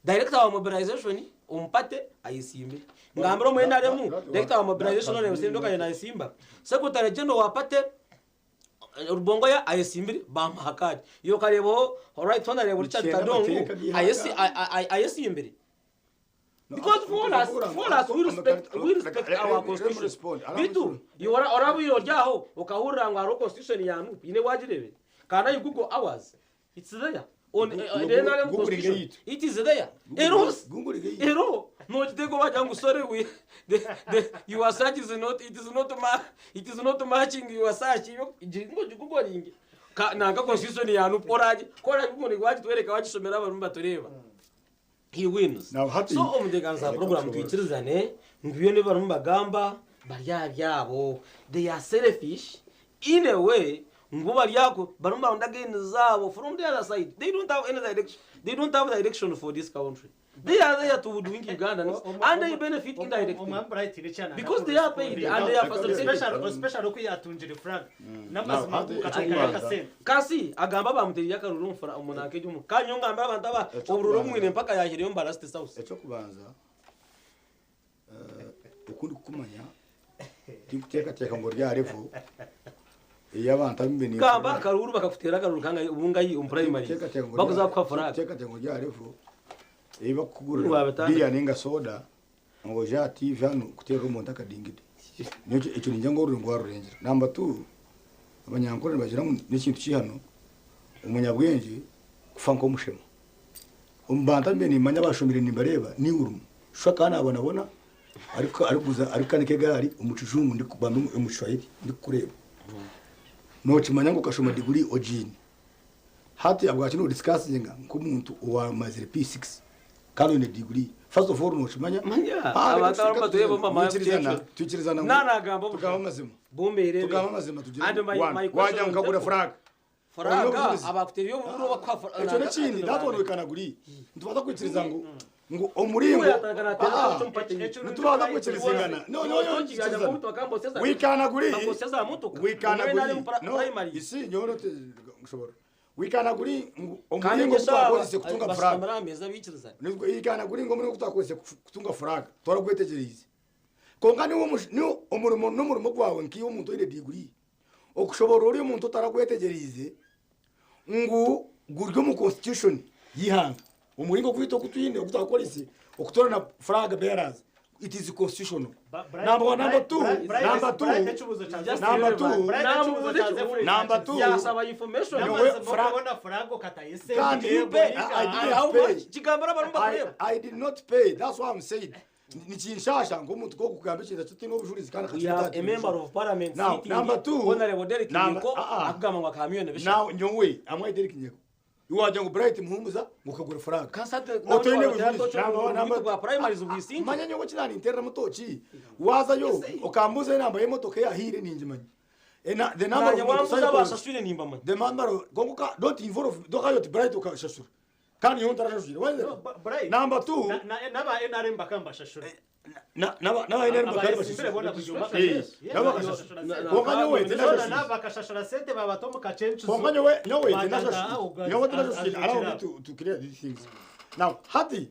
Director wa mobilization umpate ayisimbe ngambira omu NRM, director wa mobilization ore musindo kanya nayisimba, secretary general wa party Rubongoya ayesimbire, bamuha kadi iyo karebo. Right Honorable Richard Icyenda Kadongo amateka gihaga. Ayesimbire because for us we respect our constitution. Bitu yora orabu ryaho ukahurira ngo hariho constitution ya NUP ine wagirebe. Kana you Google ours, it's there on the NRM Google constitution. yitu. It is there ero. Google yitu. Ero nokitego wagira ngo sorry, we the your search is not it is not ma it is not matching your search. Iyo ngo googling ka nanga constitution ya NUP oraje kora Google wagitwereka, wagisomera abantu batureba. He wins. Now, happy- So omuteganisa program twikirizane ngu byo barimu bagamba barya byabo, they are selfish in a way ngu baryako barimu baronda gain zabo. From the other side, they don't have any direction. They don't have direction for this country. They are there to hoodwink Ugandans and they benefit indirectly because they are paid and they are facilitated. Especially uko yatungira flag n'amazima Now, ukateka ati- akasente. Kasi agamba bamuteriye akaruru omufura omunanka ejumu kanyongambira abantu aba obururu omwine mpaka yahireyo mbarasite south. Ekyokubanza, okundi kukumanya tinkuteekateeka ngu ryarevu ey'abantu abimbe. Gamba akaruru bakakutera akaruru kanga ubungayi omu primaries bakuza kuha flag. Teekateeka ngu ryarevu ebakukugurira Wabitandika. biya ninga soda ngo ja TV hano kuteera omuntu akadingidi. Nikyo ekyo ningira ngu orurengo warurengyera. Number 2, abanyankore nibagira ngu n'ekintu kihano omunyabwenge kufa nk'omushema. Omu bantu abimbe nimanya abashomire nimbareeba niwe orimu shusha kandi nabonabona ariko arikuza arikukanika egaari omu kijungu ndikubamba omu Kishwahili ndikukureeba nokimanya ngu okashoma degree ogiine. Hati abwaki nodiscussinga nk'omuntu owamazire P6 kandi oine degree? First of all, nokimanya. Manya, Ah, abantu reka abamu batuye bo mama twikirizana, yacu. twikirizana ngo- Nanagamba tugamba amazima. Bumbeerebe. Tugamba amazima tugire And one. my question Wajya on nkagura table. flag. Faraga Oine obujulizi. abakuteriye obururu bakuha. Ekyo nekindi, that one we can agree. Nitubaasa kwikiriza ngu Ngu omuringo Ah, nitubaasa kwikirizingana. No, no, no, nkikirizana. We can agree. We can agree. No, you see, nyowe nshobora. We can agree ngu omuringo ogu twakozese kutunga flag. We can agree ngu omuringo ogu twakozese kutunga flag twaragwetegyereize. Kwonka niwe omush- niwe omurimo n'omurimo gwawe nk'iwe omuntu oine degree okushoborora ori omuntu otaragwetegyereize ngu guri omu constitution y'eihanga. Omuringo gwaitu ogu twine ogu twakoreise okutoorana flag bearers it is constitutional. Number one, number two, number two, number two, number two, nyowe flag kandi I didn't pay. I did not pay. That's why I'm saying nikinshasha nk'omuntu k'okugamba ekintu ekitaine obujurizi kandi We have a member of parliament Now, sitting number two, Honorable Derek number- Nyeko, ah, ah. akugamba ngu akaha miliyoni bishatu. Now, nyowe, amwe Derek Nyeko. Iwe wagira ngu Bright Muhumuza ngu okagura flag. Otaine bujulizi. Number one, number bwa primaries bwisinge. Manya nyowe kinaninterera toki. Wazayo okambuza enamba y'emotoka eyahiire ningimanya. Ena the number Nanye of wambuza motorcycles. abashashwire nimbamanya. The number of konka don't involve dokayo oti Bright okashashura. Kandi nyowe ntarashashwire. Why is it? Number two, n'aba NRM bakambashashura. N'aba NRM bakaba Abasimbire bona buri Eh, nabo bakashashura. Konka nyowe tinashashwire. Nabo bakashashura sente babata omu kacencuzo. Konka nyowe nyowe Bagamba, tinashashwire. Nyowe tinashashwire. Allow me to clear these things. Now, hati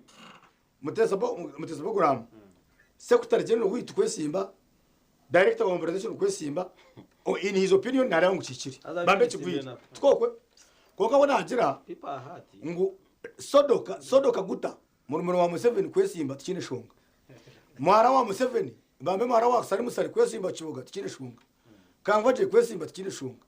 Mutesa bo Mutesa program. Secretary General witu kwesimba, Director wa mobilization kwesimba, in his opinion nari ngu kikiri. Bambe kigwire. Tukokwe. Konka we nagira ngu Sodoka Sodoka guta murumuna wa Museveni kwesimba tikine shonga. Mwara wa Museveni bambe mwara wa Salimu Sali kwesimba kibuga tikine shonga. Kangwaje kwesimba tikine shonga.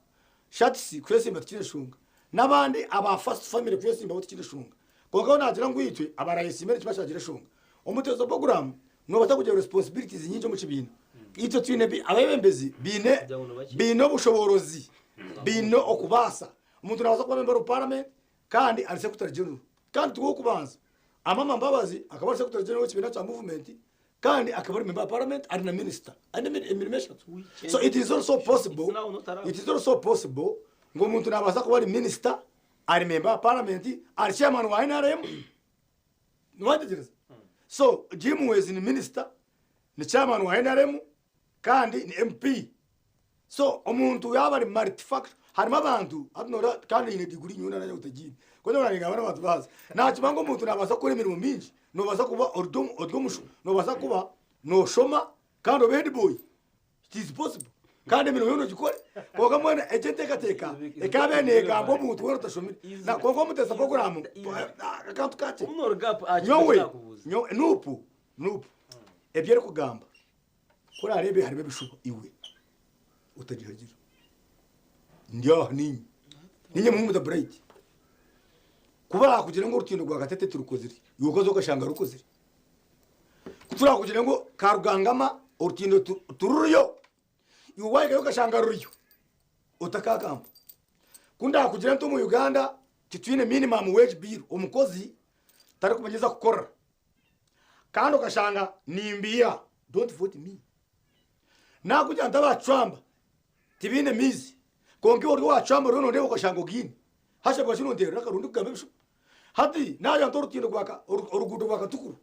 Shatsi kwesimba tikine shonga. N'abandi aba first family kwesimba bo tikine shonga. Konka we nagira ngu itwe abarayisimere kibashagira shonga. Omutezo program nobata kugira responsibilities nyingi omu kibiina. Itwe twine abebembezi biine biine obushoborozi biine okubaasa. Omuntu nabaasa kuba member of parliament kandi ari secretary general. Kandi tuwe okubanza Amama Mbabazi akaba ari secretary general w'ekibiina kya movement kandi akaba ari member of parliament ari na minister ari emirimo eshatu. So it is also possible, it is also possible ngu omuntu nabaasa kuba ari minister ari member of parliament ari chairman wa NRM. Niwategereza? So Jim Muhwezi ni minister, ni chairman wa NRM kandi ni MP. So omuntu yaba ari multifactor harimu abantu hati nora kandi aine degree nyowe naranya ngu tegiine. Konka ningamba n'abantu bazi. Nakimanya ngu omuntu nabaasa kukora emirimo mingi, nobaasa kuba ori omusho, nobaasa kuba noshoma kandi obe head boy. It is possible. Kandi emirimo yoona ogikore. Konka mbwenu egyo enteekateeka ekaba neegamba omuntu weena otashomire. Na konka omutesa program akantu kakye. Nyowe, nyowe, nupu, nupu. Ebi erikugamba ku orareebe harimu ebishuba iwe otagihagira. Ndi aha niinye. Niinye Muhumuza Bright. Ku barakugira ngu orutindo rwa Katete tirukozire, iwe okaza okashanga rukozire. Ku turakugira ngu Karugangama orutindo tururiyo, iwe wahikayo okashanga ruriyo, otakagamba. Ku ndakugira nti omu Uganda titwine minimum wage bill, omukozi tarikumanya ezi akukorera. Kandi okashanga nimbiiha, don't vote me. Nakugira nti abacwamba tibaine miizi, konka iwe ori owacwamba oriyo noreeba okashanga ogiine. Hashabwa shi nonteerera akarundi kugamba ebishuba. Hati nagira nti orutindo rwa oruguudo rwa Katukuru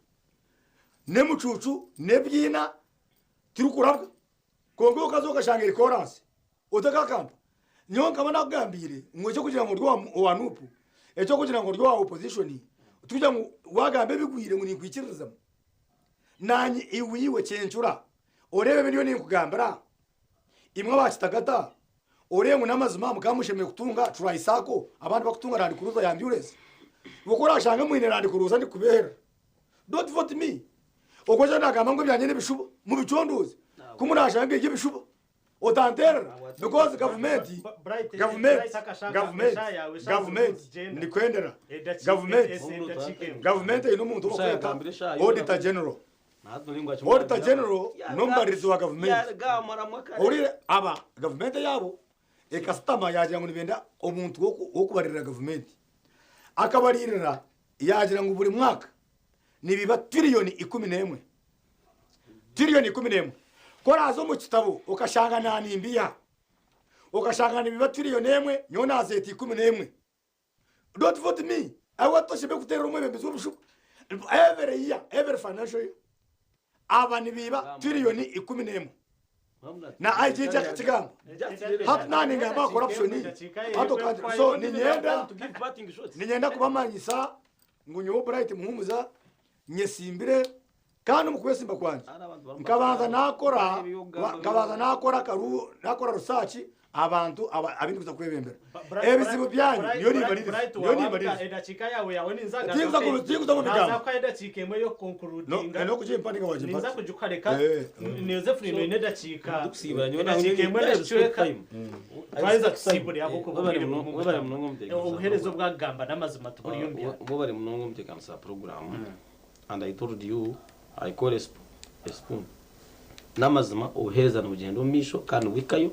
n'emucuucu n'ebiina tirikurabwa. Konka okaza okashanga eri koransi otakakamba. Nyowe nkaba nakugambiire ngu ekyokugira ngu ori owa NUP, ekyokugira ngu ori owa opposition, tikugira ngu wagamba ebigwire ngu ninkwikiririzamu. Nanye iwe iwe kyencura oreebe ebi ndiyo ninkugambira, imwe aba Kitagata, oreebe ngu n'amazima mukaba mushemereire kutunga Tricycle abandi bakutunga Land Cruiser ya ambulance. Iwe ku orashange mwine Land Cruiser ndikubeera. Don't vote me. Okwo ekyo nagamba ngu ebyangye n'ebishuba, mubicondooze. Ku murashange biri ebishuba, otanteerera because government, government, government, government, ndikwendera. Government, government eine omuntu ou barikweta Auditor General. Auditor General n'omubaririzi wa government. Ohuriire? Aba government eyaabo ekasitama yaagira ngu nibenda omuntu w'okubaririra government. Akabaririra yaagira ngu buri mwaka nibiba tiriyoni ikumi n'emwe. Tiriyoni ikumi n'emwe. Ku oraaza omu kitabo okashanga naanimbiha, okashanga nibiba tiriyoni emwe, nyowe naazeeta ikumi n'emwe. Don't vote me. Aho toshemereire kuteerera omwebembezi w'obushuba. Every year, every financial year, aba nibiiba tiriyoni 11. Na IGG akakigamba. Hati nani ngamba corruption. Hato kandi so ninyenda kubamanyisa ngu nyowe Bright Muhumuza nyesimbire kandi mu kwesimba kwanje nkabanza nakora nkabanza nakora karu nakora research abantu abindi kuza kwebembera ebizibu byanyu niyo nibaririza niyo nibaririza edakika yawe yawe ninza Tinkuza mu bigambo. Naza kwa edakika emwe yo concludinga no kujimpa ninga wajimpa ninza kugikareka ni Josephine ine edakika Ndukusibura nyowe edakika emwe n'ekicweka twaheza kusibura yabo ko Webale munonga omuteekakanisa. obuheereza obwagamba n'amazima tuburi yombya Webale munonga omuteekakanisa program and I told you I call a spoon n'amazima obuheereza nibugyenda omu maisho kandi buhikayo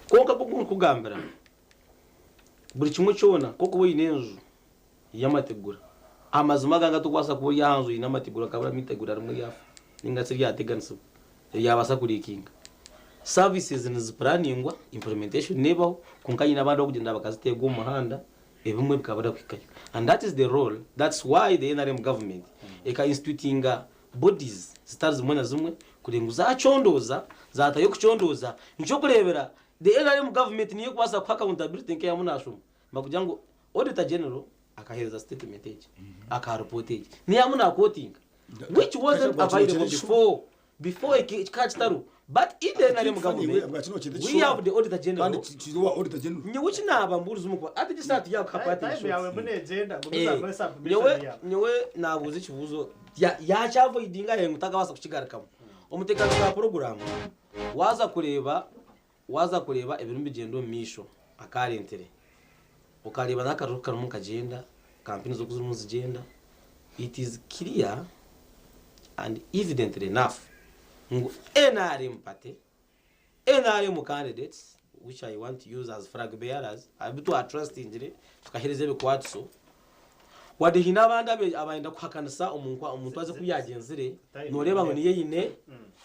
konka bwo nkugambira buri kimwe kyona koko oine enju y'amategura amazima aganga tokwasa kuba ori aha nju eine amategura akabura mitegura rimwe ryafa ninga se ryateganisibwa ryabasa kurikinga services niziplaningwa implementation nebaho konka nyine abandi bakugenda bakaziteega omu muhanda ebimwe bikabura kuhikayo and that is the role, that's why the NRM government eka institutinga bodies zitari zimwe na zimwe kugira ngu zacondoza zatayo kucondoza nikyokureebera the NRM government niyo kubaasa kuha accountability nk'eya munashuma bakugira ngu auditor general akaheereza statement egi akaha report egi niyo amunakotinga which wasn't available before kikaba kitariho but in the NRM government we have the auditor general nyowe kinaba mburiza omukuba ati gisati yakuha Time yawe munegenda gumiza kuri submission nyowe yawe nyowe nabuuza ekibuuzo yakyavoidinga ahe ngu tagabaasa kukigarukamu omuteekakanisa wa program waza kureeba ebirimu bigyenda omu maisho akarentere okareeba n'akaruru karimu kagyenda kampeni z'oku zirimu zigyenda it is clear and evidently enough ngu NRM party NRM candidates which I want to use as flag bearers abitu are trustingire tukahereza ebikwatiso wadde hine abandi abayenda kuhakanisa omuntu aze kubyagenzire noreeba ngu niyo eine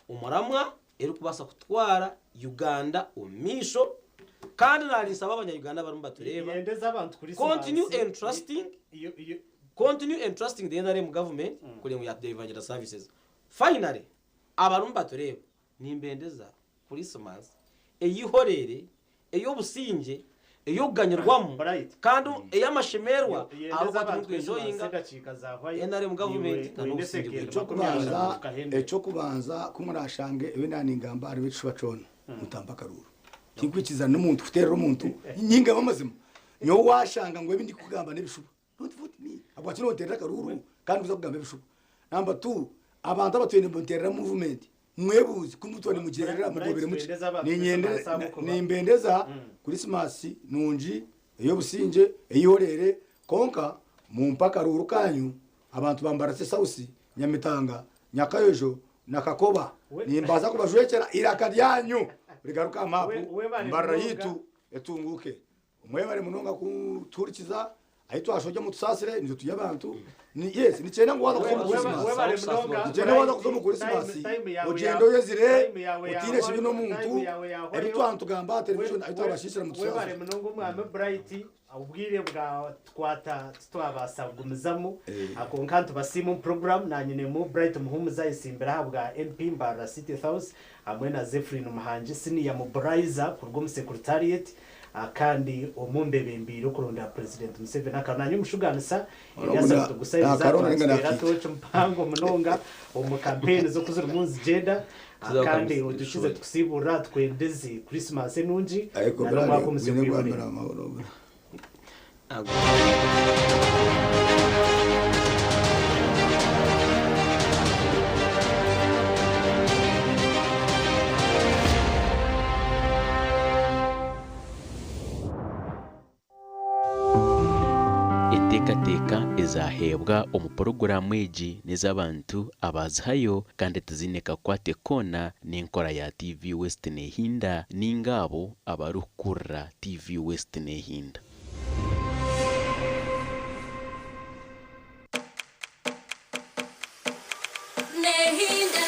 omuramwa erikubaasa kutwara Uganda omu maisho kandi narinsaba abanya-Uganda barimu batureeba Yendeza abantu Christmas. Continue entrusting the NRM government kugira ngu yatudevangira services. Finally abarimu batureeba nimbendeza Christmas eyihorere ey'obusinge ey'okuganyirwamu kandi ey'amashemerwa ahabw'okuba turimu NRM government na n'obusinge bwaitu. Ekyokubanza kumurashange ebi naningamba hariho ekishuba kyona mutamba akaruru tinkwikiza n'omuntu kuteerera omuntu nyingamba amazima nyowe washanga ngu ebi ndikugamba n'ebishuba don't vote me habwaki noterera akaruru kandi kuza kugamba ebishuba. Number 2 abantu abatwine nimuterera movement mwebuze kumutwa nimugerera mugobere muki nimbendeza Christmas nungi ey'obusinge eyihorere konka mumpa akaruru kanyu abantu bambarase sausi Nyamitanga Nyakayojo Nakakoba nimbaza kubajwekera iraka ryanyu rigaruka mapu mbarra yitu etunguke omwebare munonga kuturikiza aho twashoje mutusasire nizo tuye abantu ni yes nicyenda ngo waza kusoma Christmas nicyenda waza kusoma Christmas ugendo yezire utire kibi no muntu ebitwantugamba television aho twabashishira mutusasire webare munonga omwami Bright obwire bwa twata twabasa kugumizamu akonka ntubasimu program nanyine mu Bright Muhumuza isimbira habwa MP Mbarara City House hamwe na Zephyrin Muhangi senior mobilizer ku rwo secretariat kandi omumbebembire okuronda President Museveni akananya omushuganisa ebyasabwe mpango munonga omu campaign z'okuzira munzi jenda kandi odukize tukusibura twendeze Christmas enungi n'omwaka omuzibu. Enteekateeka ezaheebwa omu poroguramu egi n'ez'abantu abazihayo kandi tiziine kakwate koona n'enkora ya TV West Nehinda ninga abo abarikukurira TV West Nehinda. Nehinda.